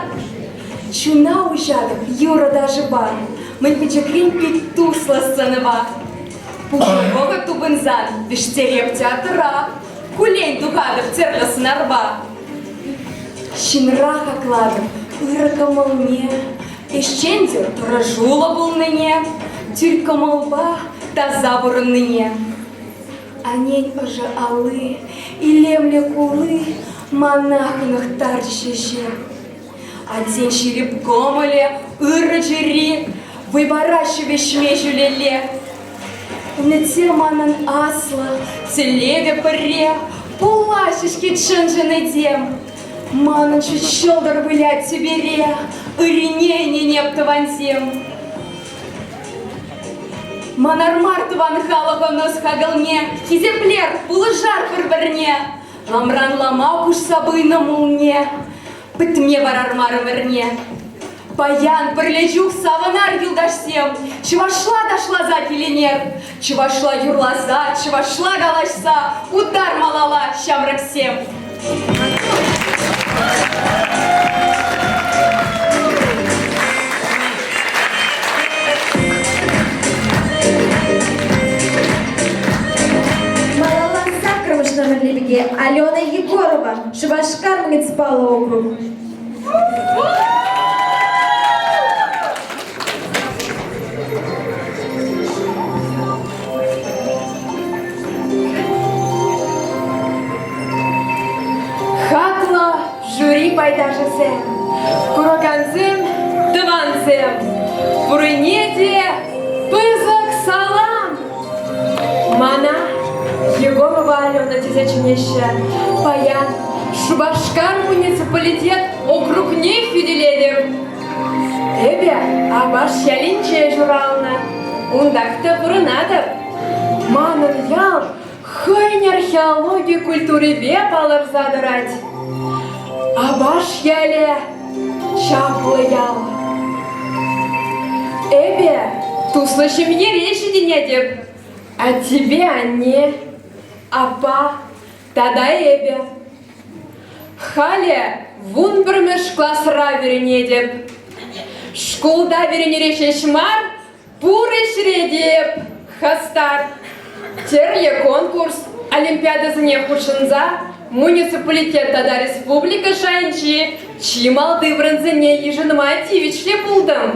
Чуна уҫатӑп юрӑ-ташӑпа, мӗн пӗчӗкрен пит туслӑ сценӑпа. Пушӑ вӑхӑт тупӑнсан вӗҫтереп театра, куллен тухатӑп тӗрлӗ сӑнарпа. Ҫынра хаклатӑп ырӑ кӑмӑлне, ӗҫчен те тӑрӑшуллӑ пулнине, тӳр кӑмӑлпа таса пурӑннине. Аннен ӑшӑ алли, илемлӗ кулли мана хӑнӑхтарчӗ ҫеҫе. Аттен ҫирӗп кӑмӑлӗ, ырӑ чӗри вӑй параҫҫӗ вӗҫме ҫӳлелле. Ӗмӗтсем манӑн аслӑ, тӗллевӗ пӗрре, пулаҫҫӗ-ҫке чӑн-чӑн этем. Манӑн ҫут ҫӑлтӑр вылять тӳпере, ыррине ӗненеп тӑвансем. Манар мар тӑван халӑхӑн ӑс-хакӑлне, хисеплер, пулӑшар пӗр-пӗрне. Ламран лама хушса пынӑ мулне, пӗтме парар мар ӗмӗрне. Паян пӗрле чух савӑнар юлташсем, чӑвашла ташласа киленер, чӑвашла юрласа, чӑвашла калаҫса утар малалла ҫамрӑксем. Малалла саккӑрмӗш номерлӗ пике Алена Егорова, Шупашкар муниципаллӑ округ. Хаклӑ жюри пайташӗсем, куракансем, тӑвансем, пурне те пысӑк салам! Мана Егорова Алена тесе чӗнеҫҫӗ. Паян Шупашкар муниципалитет округне хӳтӗлетӗп. Эпӗ Апаш ялӗнче ҫуралнӑ. Унтах та пурӑнатӑп. Манӑн ял хӑйӗн археологи культурипе палӑрса тӑрать. Апаш ялӗ чаплӑ ял. Эпӗ туслӑ ҫемьере ҫитӗнетӗп. Аттепе анне, аппа тата эпӗ. Халӗ вунпӗрмӗш класра вӗренетӗп. Шкулта вӗренӳре ҫеҫ мар, пур ӗҫре те эп хастар. Тӗрлӗ конкурс, олимпиадӑсене хутшӑнса муниципалитет тата республика шайӗнчи чи малти вырӑнсене йышӑнма тивӗҫлӗ пултӑм.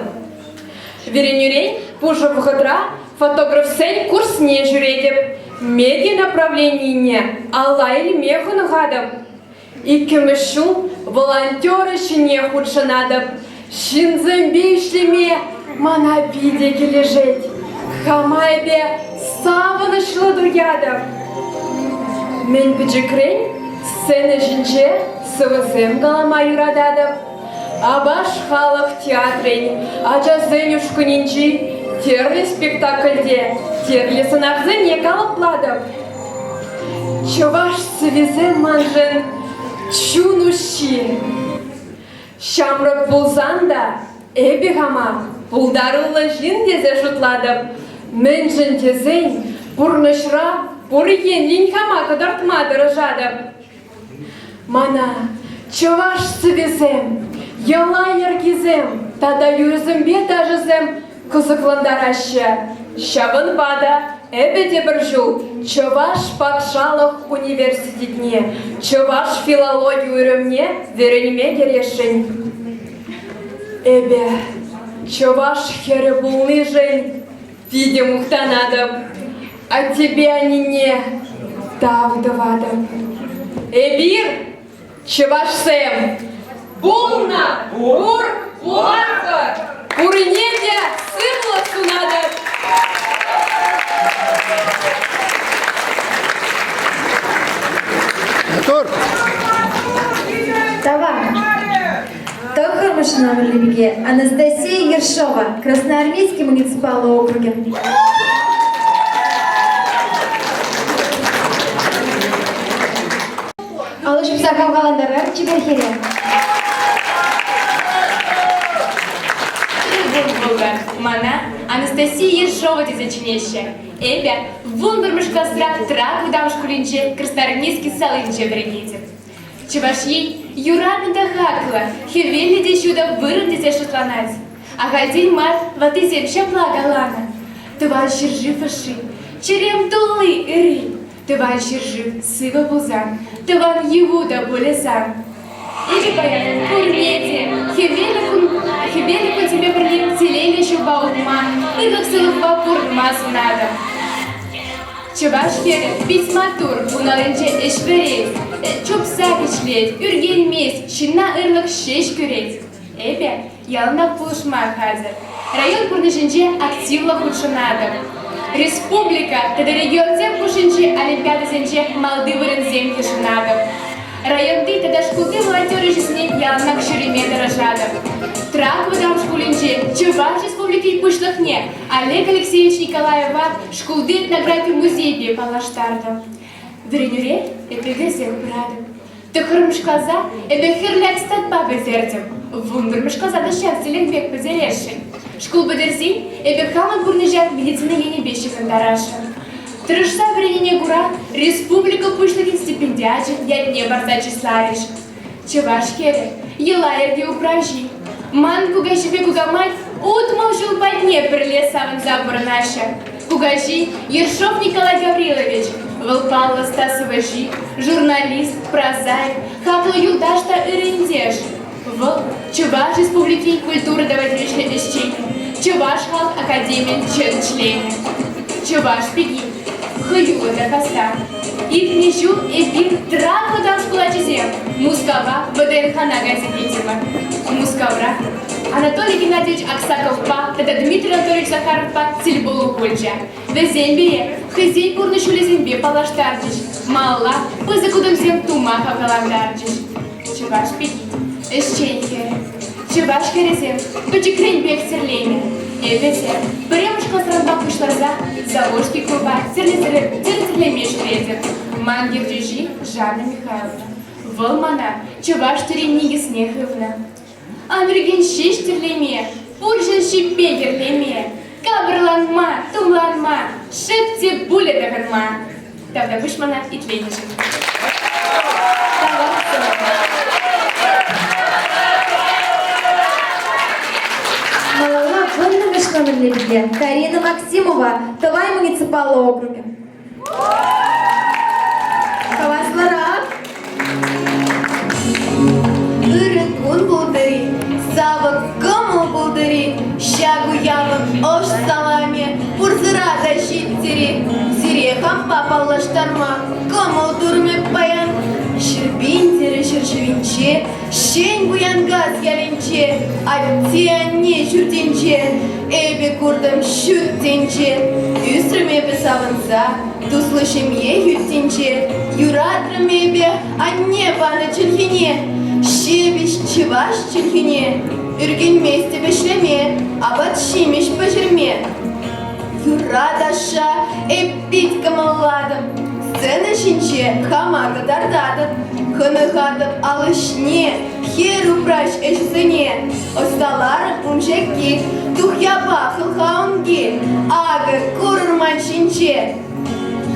Вӗренӳрен пушӑ вӑхӑтра фотографсен курсне ҫӳретӗп, медиа направленине алла илме хӑнӑхатӑп. Иккӗмӗш ҫул волонтер ӗҫне хутшӑнатӑп. Ҫынсемпе ӗҫлеме мана питӗ килӗшет. Хама эпӗ савӑнӑҫлӑ туятӑп. Мӗн пӗчӗкрен сцена ҫинче сӑвӑсем калама юрататӑп. Апаш халӑх театрӗн ачасен ушкӑнӗнчи тӗрлӗ спектакльте тӗрлӗ сӑнарсене калӑплатӑп. Чӑваш сӑввисем маншӑн чун уҫҫи. Ҫамрӑк пулсан та эпӗ хама пултаруллӑ ҫын тесе шутлатӑп. Мӗншӗн тесен пурнӑҫра пур енлӗн хама кӑтартма тӑрӑшатӑп. Мана чӑваш сӑввисем, йӑла-йӗркисем тата юрӑсемпе ташӑсем кӑсӑклантараҫҫӗ. Ҫавӑнпа та эпӗ тепӗр ҫул Чӑваш патшалӑх университетне чӑваш филологи уйрӑмне вӗренме кӗресшӗн. Эпӗ чӑваш хӗрӗ пулнишӗн Питӗ мухтанатӑп. Аттепе аннене тав тӑватӑп. Эпир, чӑвашсем, пулнӑ, пур, пулатпӑр. Пурне те сывлӑх сунатӑп. Мотор! Тавах! Тӑххӑрмӗш номерлӗ пике Анастасия Ершова, Красноармейски муниципаллӑ округӗ. Алӑ ҫупса хавхалантарар чипер хӗре. Мана Анастасия Ершова тесе чӗнеҫҫӗ. Эпӗ вунпӗрмӗш класра Трак вӑтам шкулӗнче Красноармейски салинче вӗренетӗп. Чӑваш Ен юратнӑ та хаклӑ, хӗвеллӗ те ҫутӑ вырӑн тесе шутланать. Ахальтен мар ваттисем ҫапла каланӑ: Тӑван ҫӗршыв ӑшши, чӗрем тулли ырри, Тӑван ҫӗршыв сывӑ пулсан, тӑван йӑху та пулӗ сан. Эпӗ паян пурне те хӗвеллӗ кун, хӗвеллӗ кунсемпе пӗрле телейлӗ ҫулпа утма, ырлӑх-сывлӑхпа пурӑнма сунатӑп. Чӑваш хӗрӗ пит маттур, ун аллинче ӗҫ вӗрет, чупса ӗҫлет, ӳркенмест, ҫынна ырлӑх ҫеҫ кӳрет. Эпӗ яланах пулӑшма хатӗр. Район пурнӑҫӗнче активлӑ хутшӑнатӑп. Республика тата регионсем хушшинчи олимпиадӑсенче малти вырӑнсем йышӑнатӑп. Районти тата шкулти волонтер ӗҫӗсене яланах ҫӳреме тӑрӑшатӑп. Трак вӑтам шкулӗнче Чӑваш Республикин Пуҫлӑхне Олег Алексеевич Николаева шкулти этнографи музейӗпе паллаштартӑм. Вӗренӳре эпӗ кӗрсех пыратӑп. Тӑххӑрмӗш класа эпӗ хӗрлӗ аттестатпа пӗтертӗм. Вунпӗрмӗш класа та ҫав тӗллевпех пӗтересшӗн. Шкул пӗтерсен эпӗ хамӑн пурнӑҫа медицина енӗпе ҫыхӑнтарасшӑн. Тӑрӑшса вӗреннине кура республика Пуҫлӑхӗн стипендиачӗн ятне парса чысларӗҫ. Чӑваш хӗрӗ, йӑла-йӗрке управҫи. Ман кукаҫипе кукамай 60 ҫул патне пӗрле савӑнса пурӑнаҫҫӗ. Кукаҫи Ершов Николай Гаврилович, вӑл паллӑ ӑста сӑвӑҫи, журналист, прозаик, хаклӑ юлташ та ырӑ ентеш. Вӑл Чӑваш Республикин культура тава тивӗҫлӗ ӗҫченӗ, Чӑваш халӑх академийӗн чӑн членӗ. Чӑваш пики, хӑюллӑ та хастар. Иртнӗ ҫул эпир Трак вӑтам шкул ачисем Мускава ВДНХна кайса килтӗмӗр. Мускавра Анатолий Геннадьевич Аксаковпа тата Дмитрий Анатольевич Захаровпа тӗлпулу пулчӗ. Вӗсем пире хӑйсен пурнӑҫ ҫулӗсемпе паллаштарчӗҫ, малалла пысӑк утӑмсем тума хавхалантарчӗҫ. Чӑваш пики, ӗҫчен хӗрӗ. Чӑваш хӗрӗсем пӗчӗкренпех тӗрленӗ. Эпӗ те пӗрремӗш класранпа пуҫласа Заволжский клуба тӗрлеме ҫӳретӗп. Ман ертӳҫи Жанна Михайловна. Вӑл мана чӑваш тӗррин никӗсне хывнӑ. Ан ҫеҫ тӗрлеме, пурҫӑн ҫиппе йӗрлеме, капӑрланма, тумланма, шеп те пулӗ тӑхӑнма. Тавтапуҫ мана итленӗшӗн. Малалла вуннӑмӗш номерлӗ пике Карина Максимова, Тӑвай муниципаллӑ округӗ. Хаваслӑрах! Ырӑ кун пултӑр-и, савӑк кӑмӑл пултӑр-и, ҫак уявӑн ӑш саламӗ пурсӑра та ҫиттӗр-и. Сире хампа паллаштарма кӑмӑл турмӗ паян. Ҫӗрпин тӗрӗ ҫӗршывӗнче, Ҫӗн Пуянкас ялӗнче, атте-анне ҫуртӗнче эпӗ куртӑм ҫут тӗнче. Ӳсрӗм эпӗ савӑнса, туслӑ ҫемье хӳттинче. Юратрӑм эпӗ анне панӑ чӗлхене, ҫепӗҫ чӑваш чӗлхине. Ӳркенместӗп ӗҫлеме, апат-ҫимӗҫ пӗҫерме. Юрра-ташша эп пит кӑмӑллатӑп, сцена ҫинче хама кӑтартатӑп, хӑнӑхатӑп ал ӗҫне, хӗр упраҫ ӗҫӗсене. Ӑсталарӑм ун ҫакки, тухьяпа хӑлха унки, акӑ курӑр ман ҫинче.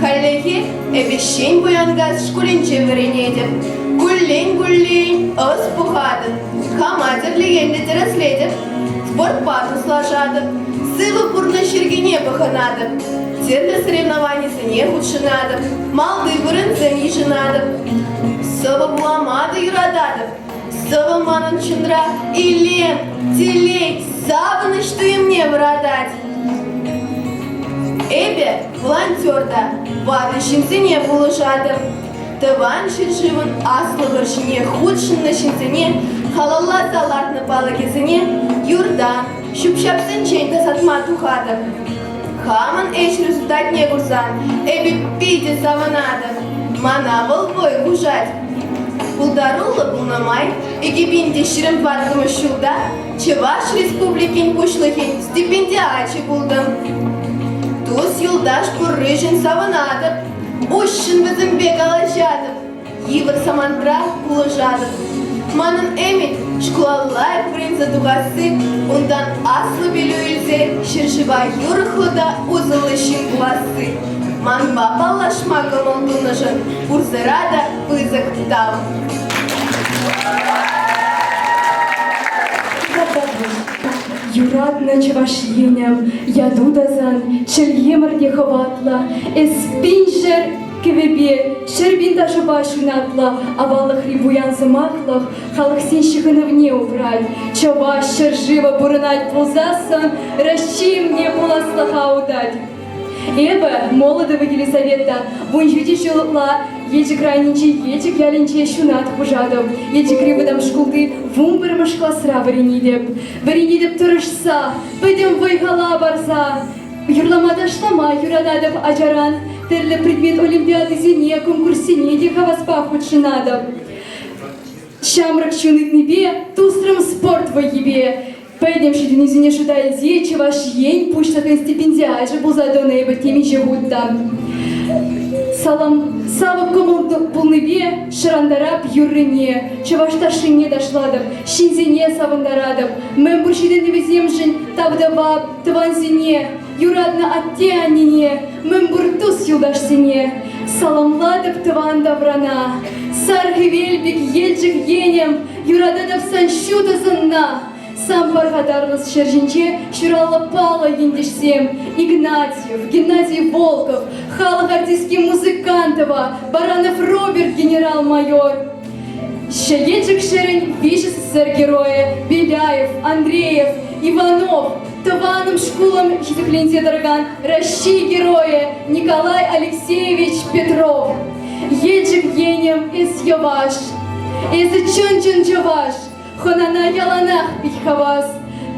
Хальлӗхе эпӗ Ҫӗн Пуянкас шкулӗнче вӗренетӗп. Куллен-куллен ӑс пухатӑп, хама тӗрлӗ енлӗ тӗрӗслетӗп, спортпа туслашатӑп, сывӑ пурнӑҫ йӗркине пӑхӑнатӑп, тӗрлӗ соревнованисене хутшӑнатӑп, малти вырӑнсем йышӑнатӑп. Сӑвӑ вулама та юрататӑп. Сӑвӑ манӑн чунра илем, телей, савӑнӑҫ туйӑмне вӑратать. Эпӗ волонтер та, ватӑ ҫынсене пулӑшатӑп. Тӑван ҫӗршывӑн аслӑ вӑрҫине хутшӑннӑ ҫынсене халалласа лартнӑ палӑкӗсене юртан, ҫӳп-ҫапсенчен тасатма тухатӑп. Хамӑн ӗҫ результатне курсан эпӗ питӗ савӑнатӑп. Мана вӑл вӑй хушать. Пултаруллӑ пулнӑ май 2024 ҫулта Чӑваш Республикин Пуҫлӑхӗн стипендиачӗ пултӑм. Тус-юлташ пурришӗн савӑнатӑп, уҫҫӑн вӗсемпе калаҫатӑп, йывӑр самантра пулӑшатӑп. Манӑн ӗмӗт шкула лайӑх вӗренсе тухасси, унтан аслӑ пӗлӳ илсе ҫӗршыва юрӑхлӑ та усӑллӑ ҫын пуласси. Манпа паллашма кӑмӑл тунӑшӑн пурсӑра та пысӑк тав. Юратнӑ Чӑваш Енӗм, яту та сан, чӗлхемӗр те хӑватлӑ. Эс пиншер кӗвӗпе, 100 000 ташӑпа ҫунатлӑ, аваллӑхри пуян сӑмахлӑх халӑхсен ҫыхӑнӑвне упрать. Чӑваш ҫӗршывӗ пурӑнать пулсассӑн Раҫҫейӗм те пуласлӑха утать. Эпӗ, Молотова Елизавета, 17 ҫул ытла Елчӗк районӗнчи Елчӗк ялӗнче ҫунат хушатӑп. Елчӗкри вӑтам шкулти 11-мӗш класра вӗренетӗп. Вӗренетӗп тӑрӑшса, пӗтӗм вӑй-хала парса. Юрлама-ташлама юрататӑп ачаран. Тӗрлӗ предмет олимпиадисене, конкурссене те хаваспа хутшӑнатӑп. Ҫамрӑк чун ыйтнипе тусрӑм спорт вӑййипе. Пӗтӗм ҫитӗнӳсене шута илсе Чӑваш Ен Пуҫлӑхӗн стипендиачӗ пулса тӑнӑ эпӗ темиҫе хут та. Салам, савӑк кӑмӑл пулнипе шӑрантарап юррине, чӑваш ташшине ташлатӑп, ҫынсене савӑнтаратӑп. Мӗнпур ҫитӗнӗвӗсемшӗн тав тӑвап тӑвансене, юратнӑ атте-аннене, мӗнпур тус-юлташсене. Саламлатӑп тӑван таврана. Сар хӗвел пек Елчӗк енӗм, юрататӑп сан ҫутӑ сӑнна. Сан пархатарлӑ ҫӗр ҫинче ҫураллӑ паллӑ ентешсем Игнатьев, Геннадий Волков, халӑх артистки Музыкантова, Баранов Роберт генерал-майор. Ҫӗнелчӗк ҫӗрӗн виҫӗ СССР геройӗ Беляев, Андреев, Иванов, тӑванӑм шкулӑм хисепленсе тӑракан Раҫҫей Геройӗ Николай Алексеевич Петров. Елчӗк енӗм, эс йӑваш, эсӗ чӑн-чӑн чӑваш, хӑнана яланах пит хавас.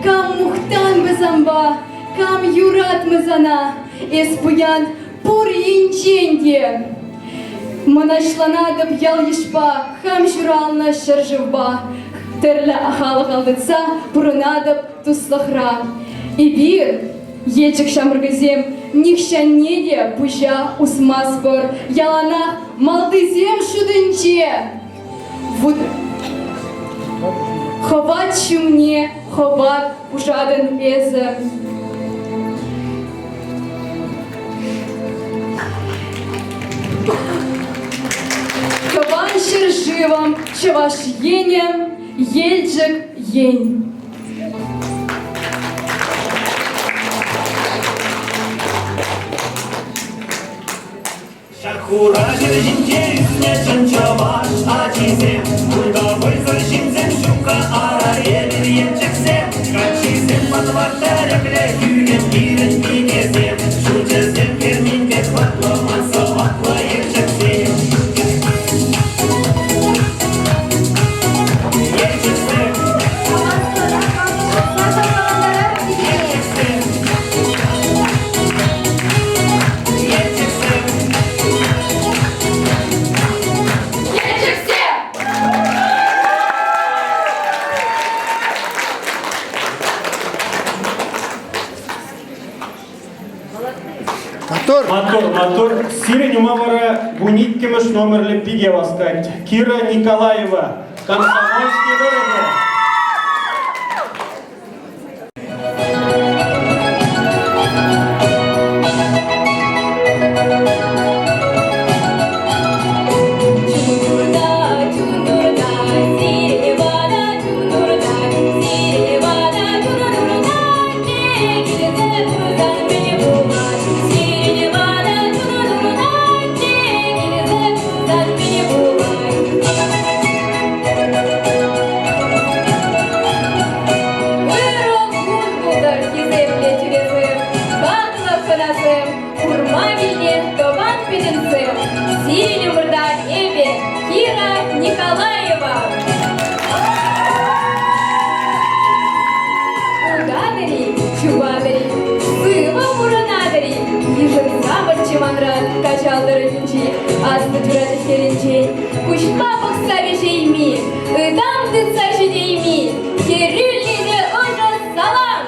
Кам мухтанмӗ санпа, кам юратмӗ сана, эс пуян пур енчен те. Мӑнаҫланатӑп ял-йышпа, хам ҫуралнӑ ҫӗршывпа. Тӗрлӗ халӑх ал тытса пурӑнатӑп туслӑхра. Эпир, Елчӗк ҫамрӑкӗсем, нихҫанне те пуҫа усмастпӑр, яланах малтисем шутӗнче. Вут хӑват ҫумне хӑват хушатӑн эсӗ. Тӑван ҫӗршывӑм, Чӑваш Енӗм, Елчӗк Ен. Ҫак хура ҫӗр ҫинче ӳснӗ чӑн чӑваш ачисем, Кунта вӑйсӑр ҫынсем ҫукка, ара эпир енчӗксем. Каччисем патвар тӗреклӗ, хӳхӗм пирӗн пикесем, Ҫурчӗсем кермен пек хӑтлӑ, ман сӑваплӑ Елчӗксем. Елчӗксем. Елчӗксем. Елчӗксем. Елчӗксем! Маттур! Маттур, маттур. Сирӗн ума вара вуниккӗмӗш номерлӗ пике васкать. Кира Николаева, Комсомольски тӑрӑхӗ. Ырӑ кун пултӑр, хисеплӗ тӳресем, хаклӑ хӑнасем, курма килнӗ тӑван пӗтӗмсем. Сирӗн умӑрта эпӗ, Кира Николаева. Утатӑр-и, чупатӑр-и, сывӑ пурӑнатӑр-и, йышӑнсамӑрччӗ манран Каҫал тӑрӑхӗнчи Аслӑ Чурачӑк хӗрӗнчен. Куҫпа пӑхса виҫейми, ытам тытса ҫитейми, хӗрӳллӗ те ӑшӑ салам!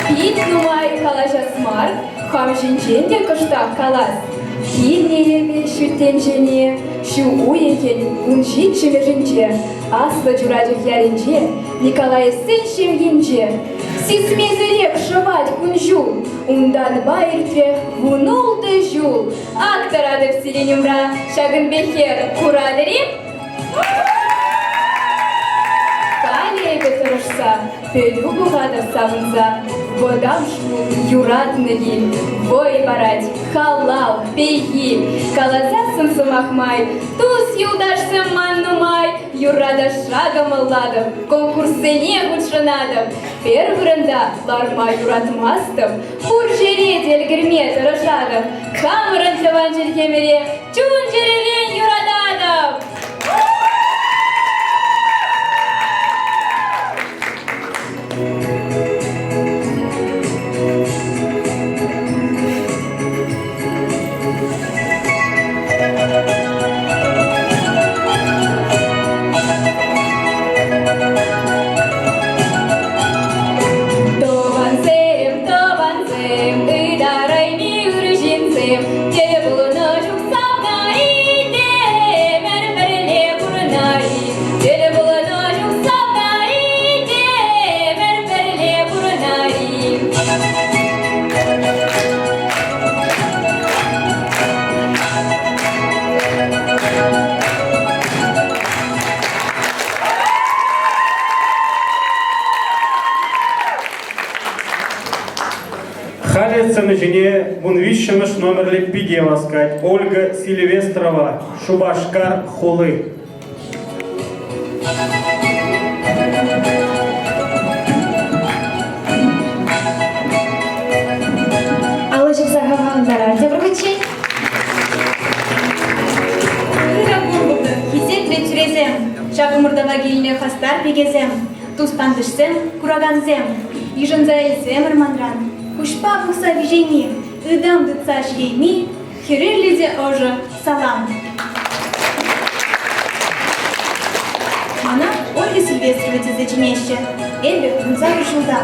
Пит нумай калаҫас мар, хам ҫинчен те кӑштах калас. Килнӗ эпӗ ҫут тӗнчене ҫу уйӑхӗн 17-мӗшӗнче Аслӑ Чурачӑк ялӗнче Николаевсен ҫемйинче. Сисмесӗрех шӑвать кун-ҫул, унтанпа иртрӗ 16 ҫул. Ак тӑратӑп сирӗн умра, ҫакӑн пек хӗр куратӑр-и? Халӗ эпӗ тӑрӑшса, пӗлӳ пухатӑп савӑнса. Вӑтам шкул юратнӑ кил, вӑй парать, халал, пехил. Каласассӑн сӑмах май, тус-юлташсем ман нумай. Юрра-ташша кӑмӑллатӑп, конкурссене хутшӑнатӑп. Пӗр вырӑнта ларма юратмастӑп, пур ҫӗре те ӗлкӗрме тӑрӑшатӑп. Хамӑрӑн тӑван чӗлхемӗре чун-чӗререн юрататӑп! сцена ҫине 13-мӗш номерлӗ пике васкать Ольга Сильвестрова, Шупашкар хули. Алӑ ҫупса хавхалантарать тепӗр хутчен. Ырӑ кун хисеплӗ тӳресем, ҫак ӑмӑртӑва килнӗ хастар пикесем, тус-тантӑшсем, куракансем, йышӑнса илсемӗр манран, куҫпа пӑхса виҫейми, ытам тытса ҫитейми хӗрӳллӗ те ӑшӑ салам. Мана Ольга Сильвестрова тесе чӗнеҫҫӗ. Эпӗ 18 ҫулта.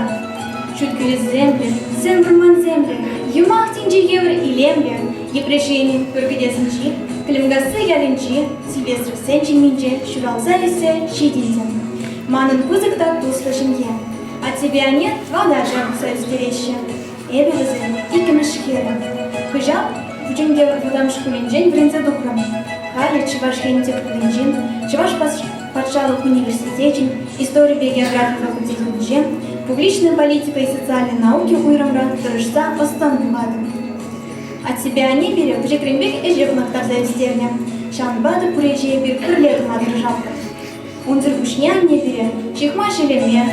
Ҫут кӳлӗсемлӗ, сӗм вӑрмансемлӗ, юмах тӗнчи евӗр илемлӗ Йӗпреҫ енӗн пӗр кӗтесӗнчи Клӗмкасси ялӗнчи Сильвестровсен ҫемйинче ҫуралса ӳссе ҫитӗнтӗм. Манӑн пысӑк та туслӑ ҫемье. Аттепе анне тӑван ача пӑхса ӳстереҫҫӗ. Эпӗ вӗсен иккӗмӗш хӗрӗ. Кӑҫал Пучинке вӑтам шкулӗнчен вӗренсе тухрӑм. Халӗ Чӑваш Ен тӗп хулинчен Чӑваш патшалӑх университечӗн историпе географи факультетӗнче публичная политика и социальные науки уйрӑмра тӑрӑшса ӑс-тӑн пухатӑп. Аттепе анне пире пӗчӗкренпех ӗҫе хӑнӑхтарса ӳстернӗ. Ҫавӑнпа та пур ӗҫе эпир пӗрле тума тӑрӑшатпӑр. Унсӑр пуҫне анне пире ҫыхма ҫӗлеме,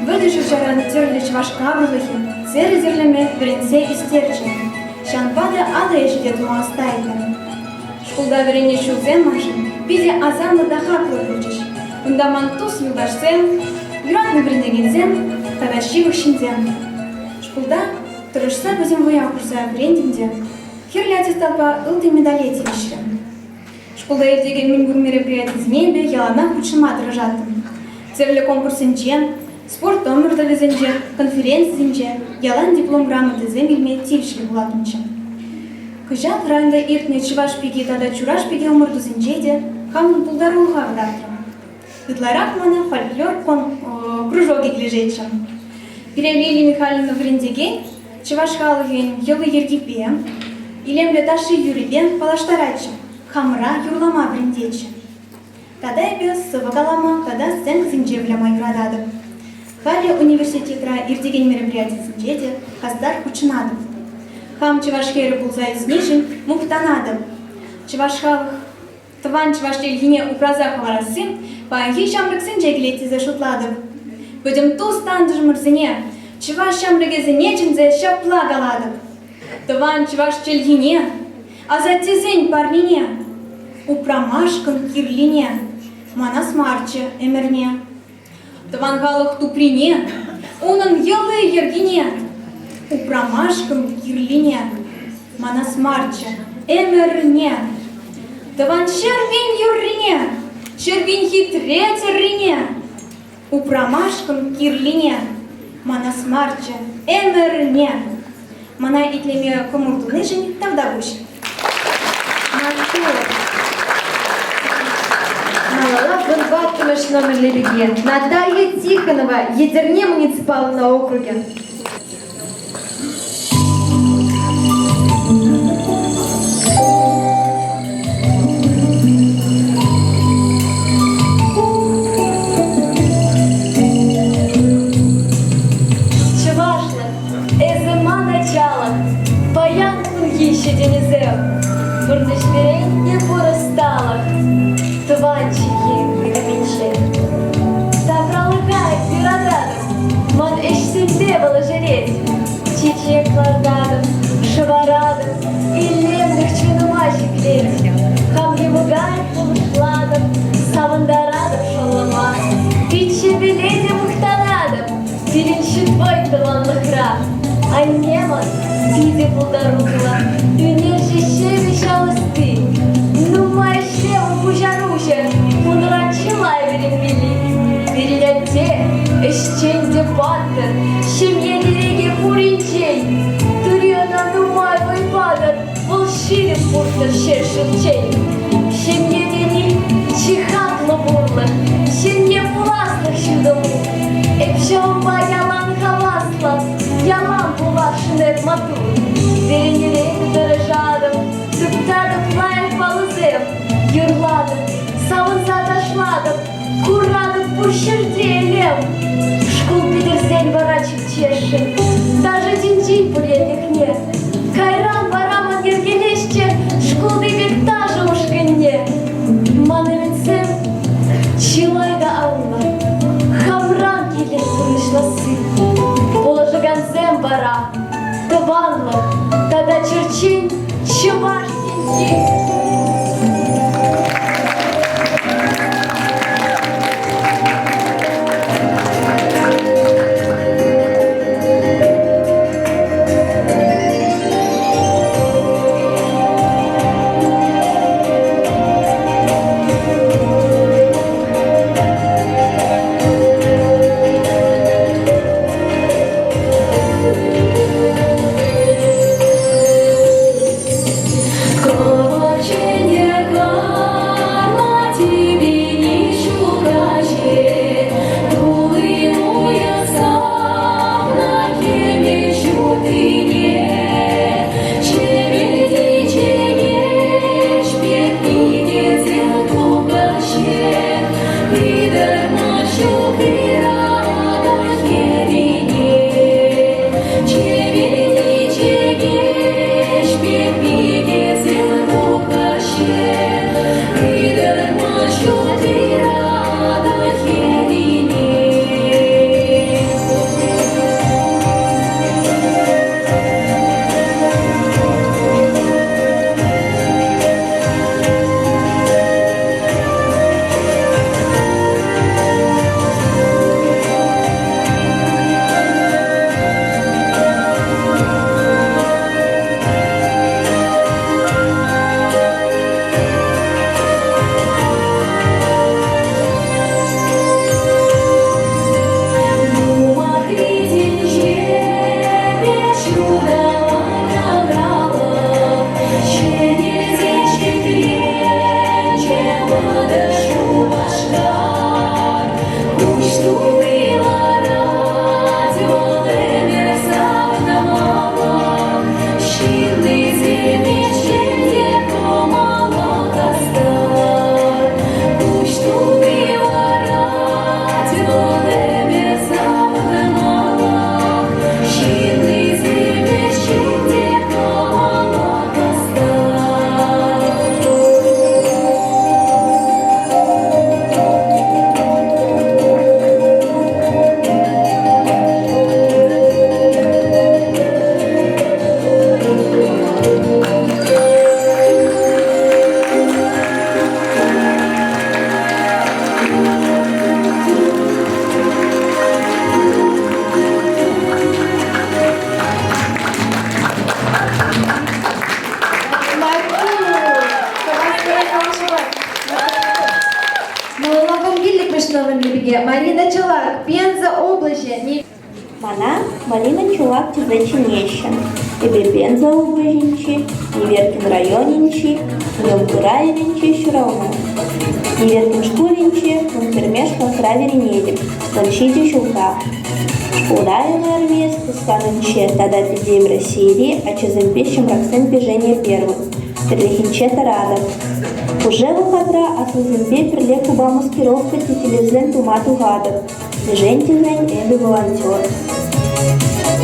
вӗтӗ шӑрҫаран тӗрлӗ чӑваш капӑрлӑхӗ, сӗрӗ тӗрлеме вӗрентсе ӳстерчӗ. Ҫавӑнпа та алӑ ӗҫӗ те тума ӑста эпӗ. Шкулта вӗреннӗ ҫулсем маншӑн питӗ асамлӑ та хаклӑ пулчӗҫ. Унта ман тус-юлташсем, юратнӑ вӗренекенсем тата ҫывӑх ҫынсем. Шкулта тӑрӑшса пӗтӗм вӑя хурса вӗрентӗм те хӗрлӗ аттестатпа ылтӑн медале тивӗҫрӗм. Шкулта иртекен мӗнпур мероприятисене эпӗ яланах хутшӑнма тӑрӑшаттӑм. Тӗрлӗ конкурссенче, спорт ӑмӑртӑвӗсенче, конференцисенче ялан диплом грамотӑсем илме тивӗҫлӗ пулаттӑмччӗ. Кӑҫал районта иртнӗ Чӑваш пики тата Чураш пики ӑмӑртусенче те хамӑн пултарулӑха кӑтартрӑм. Ытларах мана фольклор кружокӗ килӗшетчӗ. Пире Лилия Михайловна вӗрентекен чӑваш халӑхӗн йӑли-йӗркипе, илемлӗ ташши-юррипе паллаштаратчӗ, хамӑра юрлама вӗрентетчӗ. Тата эпӗ сӑвӑ калама тата сценкӑсенче выляма юрататӑп. Халӗ университетра иртекен мероприятисенче те хастар хутшӑнатӑп. Хам чӑваш хӗрӗ пулса ӳснишӗн мухтанатӑп. Чӑваш халӑх Тӑван чӑваш чӗлхине упраса хӑварасси паянхи ҫамрӑксенче килет тесе шутлатӑп. Пӗтӗм тус-тантӑшӑмӑрсене, чӑваш ҫамрӑкӗсене чӗнсе ҫапла калатӑп. Тӑван чӑваш чӗлхине, асаттесен парнине, упрамашкӑн кирлине манас марччӗ ӗмӗрне. Тӑван халӑх туприне, унӑн йӑли-йӗркине упрамашкӑн кирлине манас марччӗ ӗмӗрне. Тӑван ҫӗрпин юррине, ҫӗрпин хитре тӗррине упрамашкӑн кирлине манас марччӗ ӗмӗрне. Мана итлеме кӑмӑл тунишӗн тавтапуҫ. Маттур! Малалла вунтӑваттӑмӗш номерлӗ пике Наталья Тихонова, Етӗрне муниципаллӑ округӗ. Чӑвашлӑх Эсӗ ман ачалӑх, паян кунхи ҫитӗнӳсем, пурнӑҫ вӗрентнӗ пур ӑсталӑх, тӑван чӗлхе ытамӗнче. Тавралӑха юрататӑп, ман ӗҫсемпе вӑл ӗшерет. Чечек лартатӑп, шӑваратӑп, илемлӗх чунӑма ҫӗклет. Хам йӑмӑка пулӑшлатӑп, савӑнтаратӑп шӑллӑма. Пиччепеле те мухтанатӑп, Пирӗн ҫутвай тӑванлӑхра анне ман питӗ пултаруллӑ, ӳнерҫӗ ҫепӗҫ ал ӑсти. Нумай ӗҫре вӑл пуҫаруҫӑ, унран чылай вӗренмелли. Пирӗн атте ӗҫчен те паттӑр, ҫемье тӗрекӗ пуринчен. Тури ӑна нумай вӑй патӑр, вӑл ҫирӗп пуртӑр ҫӗршывчен. Ҫемье тени чи хаклӑ пурлӑх, ҫемье пуласлӑх ҫутӑ. Эп ҫавӑнпа ялан хаваслӑ, ялан пуласшӑн эп маттур. Вӗренӳрен тӑрӑшатӑп, туптатӑп лайӑх паллӑсем, юрлатӑп, савӑнса ташлатӑп, куратӑп пур ҫӗрте элем. Шкул пӗтерсен вара чӗпчесшӗн, ташӑ тӗнчин пур енлӗхне. Чылай та анлӑ, хамран килет пурнӑҫласси. Пулӑшакансем вара тӑванлӑх тата черчен чӑваш тӗнчи. Марина Чулак, Пенза облаҫӗ. Мана Марина Чулак тесе чӗнеҫҫӗ. Эпӗ Пенза облаҫӗнчи, Неверкин районӗнчи, Йӑлкураевӗнче ҫуралнӑ. Неверкин шкулӗнче вунпӗрмеш класра вӗренетӗп, 17 ҫулта. Шкулта юнармеец пуҫланӑнче тата Пӗтӗм Российӑри ачасемпе ҫамрӑксен движение первых пӗрлӗхӗнче тӑратӑп. Пушӑ вӑхӑтра аслисемпе пӗрле клуба маскировка тетелӗсем тума тухатӑп. Мӗншӗн тесен эпӗ волонтер.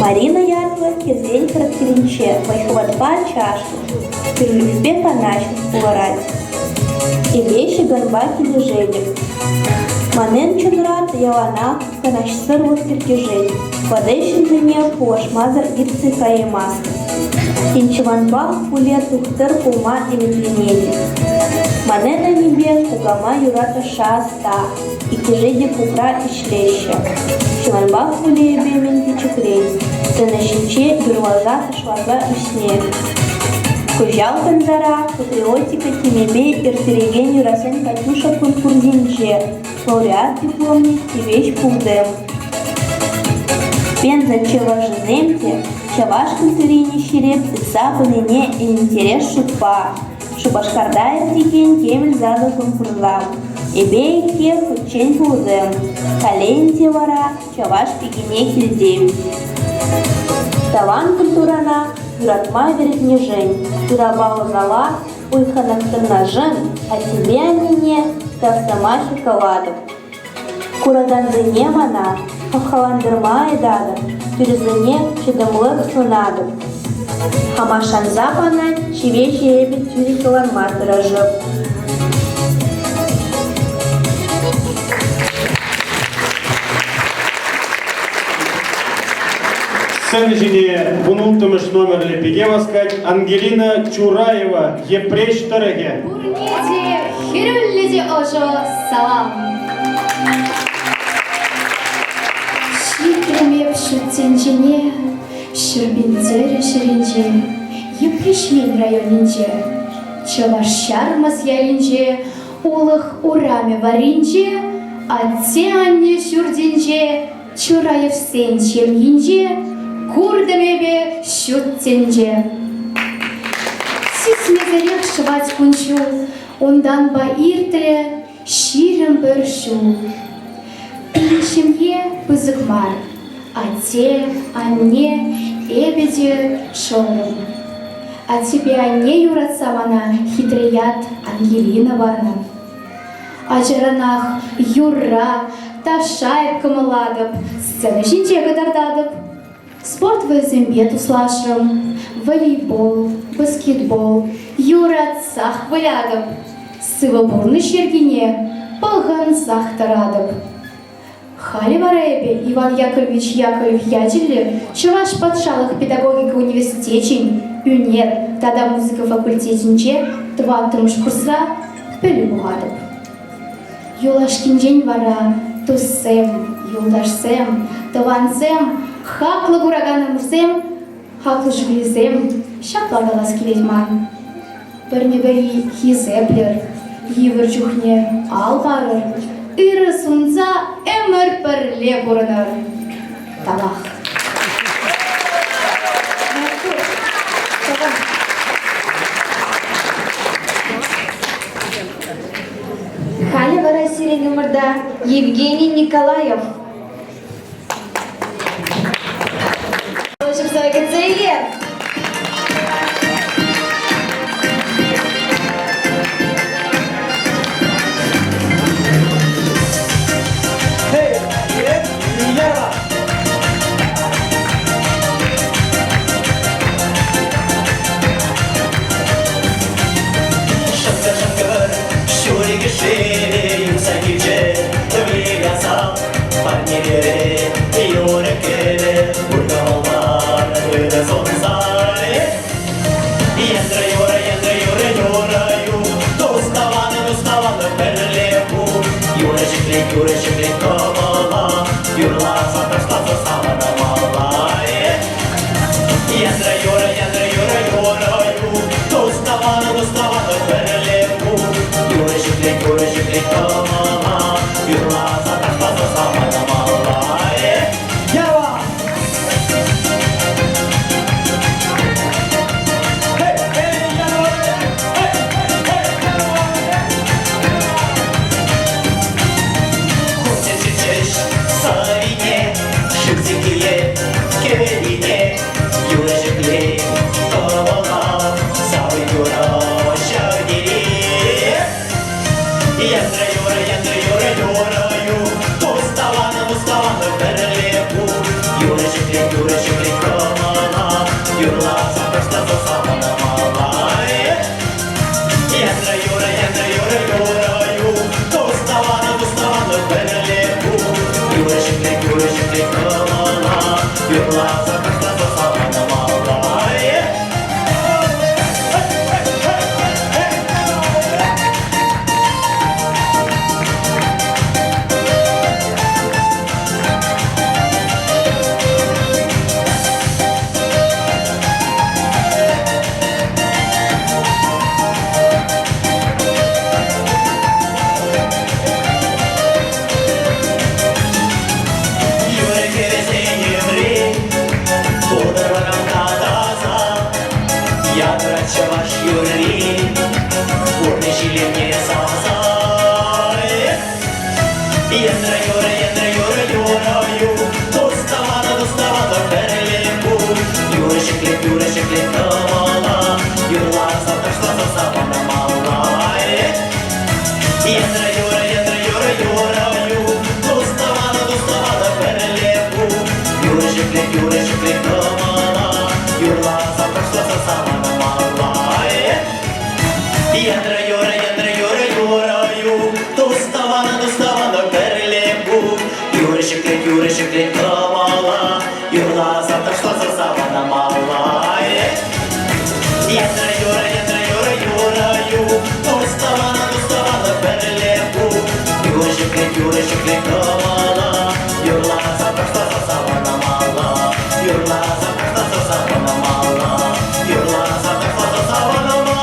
Марина ятлӑ хӗрсен характерӗнче вӑй-хӑватпа чашлӑх, тӳрӗлӗхпе канашлӑх пулӑрать. Эпӗ ҫакӑнпа килӗшетӗп. Манӑн чунра яланах канаҫсӑрлӑх тиркешет, ватӑ ҫынсене пулӑшмасӑр иртсе каяймастӑп. Тен, ҫавӑнпах пулӗ тухтӑр пулма ӗмӗтленетӗп. Манӑн аннепе кукама юратӑша ӑста, иккӗшӗ те клубра ӗҫлеҫҫӗ. Ҫавӑнпах пулӗ эпӗ мӗн пӗчӗкрен сцена ҫинче юрласа-ташласа ӳснӗ. Кӑҫал Пензӑра патриотика темипе ирттерекен юрӑсен «Катюша» конкурсӗнче лауреат дипломне тивӗҫ пултӑм. Пенза чӑвашӗсем те чӑваш культурине ҫирӗп тытса пынине ӗнентерес шутпа Шупашкарта иртекен Кемӗл сасӑ конкурса эпӗ икке хутчен пултӑм. Халӗ ӗнтӗ вара чӑваш пикине килтӗм. Тӑван культурӑна юратма вӗрентнӗшӗн, ырапа усала уйхӑнӑхтарнӑшӑн аттепе аннене тав сӑмахӗ калатӑп. Куракансене мана хавхалантарма ыйтатӑп, тӳресене чӑтӑмлӑх сунатӑп. Хама шанса панӑ ҫивӗч эпӗ тӳрӗ кӑларма тӑрӑшӑп. Сцена ҫине вунулттӑмӗш номерлӗ пике васкать Ангелина Чураева, Йӗпреҫ тӑрӑхӗ. Пурне те хӗрӳллӗ те ӑшӑ салам! Ҫитрӗм эп ҫут тӗнчене Ҫӗрпӳ тӗрӗ ҫӗрӗнче, Йӗпреҫ Ен районӗнче, Чӑваш Ҫармӑс ялӗнче, Улӑх урамӗ варринче, атте-анне ҫуртӗнче, Чураевсен ҫемйинче куртӑм эпӗ ҫут тӗнче. Сисмесӗрех шӑвать кун-ҫул, унтанпа иртрӗ 21 ҫул. Пирӗн ҫемье пысӑк мар. Атте, анне, эпӗ те шӑллӑм. Аттепе анне юратса мана хитре ят Ангелина панӑ. Ачаранах юрра, ташша эп кӑмӑллатӑп, сцена ҫинче кӑтартатӑп. Спорт вӑйӑсемпе туслашрӑм, волейбол, баскетбол юратсах вылятӑп. Сывӑ пурнӑҫ йӗркине пӑхӑнсах тӑратӑп. Халӗ вара эпӗ Иван Яковлевич Яковлев ячӗллӗ Чӑваш патшалӑх педагогика университечӗн ӳнер тата музыка факультетӗнче тӑваттӑмӗш курсра пӗлӳ пухатӑп. Юлашкинчен вара туссем, юлташсем, тӑвансем, хаклӑ кураканӑмӑрсем, хаклӑ жюрисем ҫапла калас килет ман. Пӗрне-пӗри хисеплӗр, йывӑр чухне ал парӑр, ырӑ сунса ӗмӗр пӗрле пурӑнӑр. Тавах. Халӗ вара сирӗн умӑрта Евгений Николаев. Ҫыпса кӗтсе илер. Hey, Яра! Шӑкӑр-шӑкӑр ҫурикӗшӗ юхса килчӗ, выляса парнелерӗ юрӑ-кӗвӗ пур кӑмӑлтан ырӑ сунса. Янтра юрӑ, янтра юрӑ, юрӑ ю, тус-тӑванӑм, тус-тӑванӑм пӗрле ку. Юрӑ ҫӗклет, юрӑ ҫӗклет кӑмӑла, юрласа ташласа савӑнмалла. Янтра юрӑ, янтра юрӑ, юрӑ ю, тус-тӑванӑм, тус-тӑванӑм пӗрле ку. Юрӑ ҫӗклет, юрӑ ҫӗклет кӑмӑла, юрласа ташласа савӑнмалла. Ява! Hey, hey, ява! Hey, hey, ява! Хурсем сӑрине, шывсикие, кӗвӗлине, юрӑ ҫӗклет кӑмӑла, савӑ юрӑ ҫав тери. Янтра юрӑ, янтра юрӑ, юрӑ ю, тус-тӑванӑм, тус-тӑванӑм пӗрле ку. Юрӑ ҫӗклет, юрӑ ҫӗклет кӑмӑла, юрласа ташласа савӑнмалла. Янтра юрӑ, янтра юрӑ, юрӑ ю, тус-тӑванӑм, тус-тӑванӑм пӗрле ку. Юрӑ ҫӗклет, юрӑ ҫӗклет кӑмӑла, юрласа ташласа савӑнмалла. Юрӗ-кӗвӗсен ӗмри пултӑр таса, янрать чӑваш юрри, пурнӑҫ илемне савса. Янра юрӑ, янра юрӑ, юрӑ ю, тус-тӑванӑ, тус-тӑванӑ пӗрле пул. Юрӑ ҫӗклет, юрӑ ҫӗклет кӑмӑла, юрласа ташласа савӑнмалла. Янра юрӑ, янра юрӑ, юрӑ ю, тус-тӑванӑ, тус-тӑванӑ пӗрле пул. Юрӑ ҫӗклет, юрӑ ҫӗклет кӑмӑла, юрласа ташласа савӑнмалла. Янра юрӑ, янра юрӑ, юрӑ ю, тус-тӑванӑ, тус-тӑванӑ пӗрле пул. Юрӑ ҫӗклет, юрӑ. Юрӑ ҫӗклет, юрӑ ҫӗклет кӑмӑла. Юрласа ташласа савӑнмалла. Юрласа ташласа савӑнмалла. Юрласа ташласа савӑнмалла.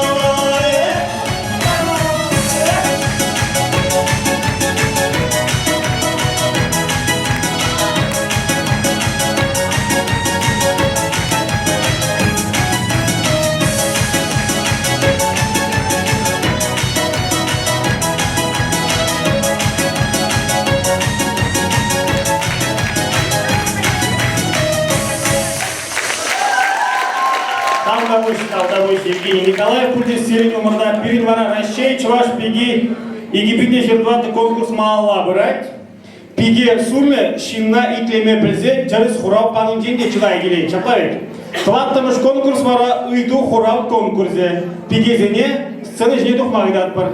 Тавтапуҫ, тавтапуҫ, Евгений Николаев пулчӗ сирӗн умӑрта. Пирӗн вара Раҫҫей чӑваш пики 2024 конкурс малалла пырать. Пике сумӗ ҫынна итлеме пӗлсе тӗрӗс хурав панинчен те чылай килет, ҫапла вӗт? Тӑваттӑмӗш конкурс вара ыйту-хурав конкурсӗ. Пикесене сцена ҫине тухма ыйтатпӑр.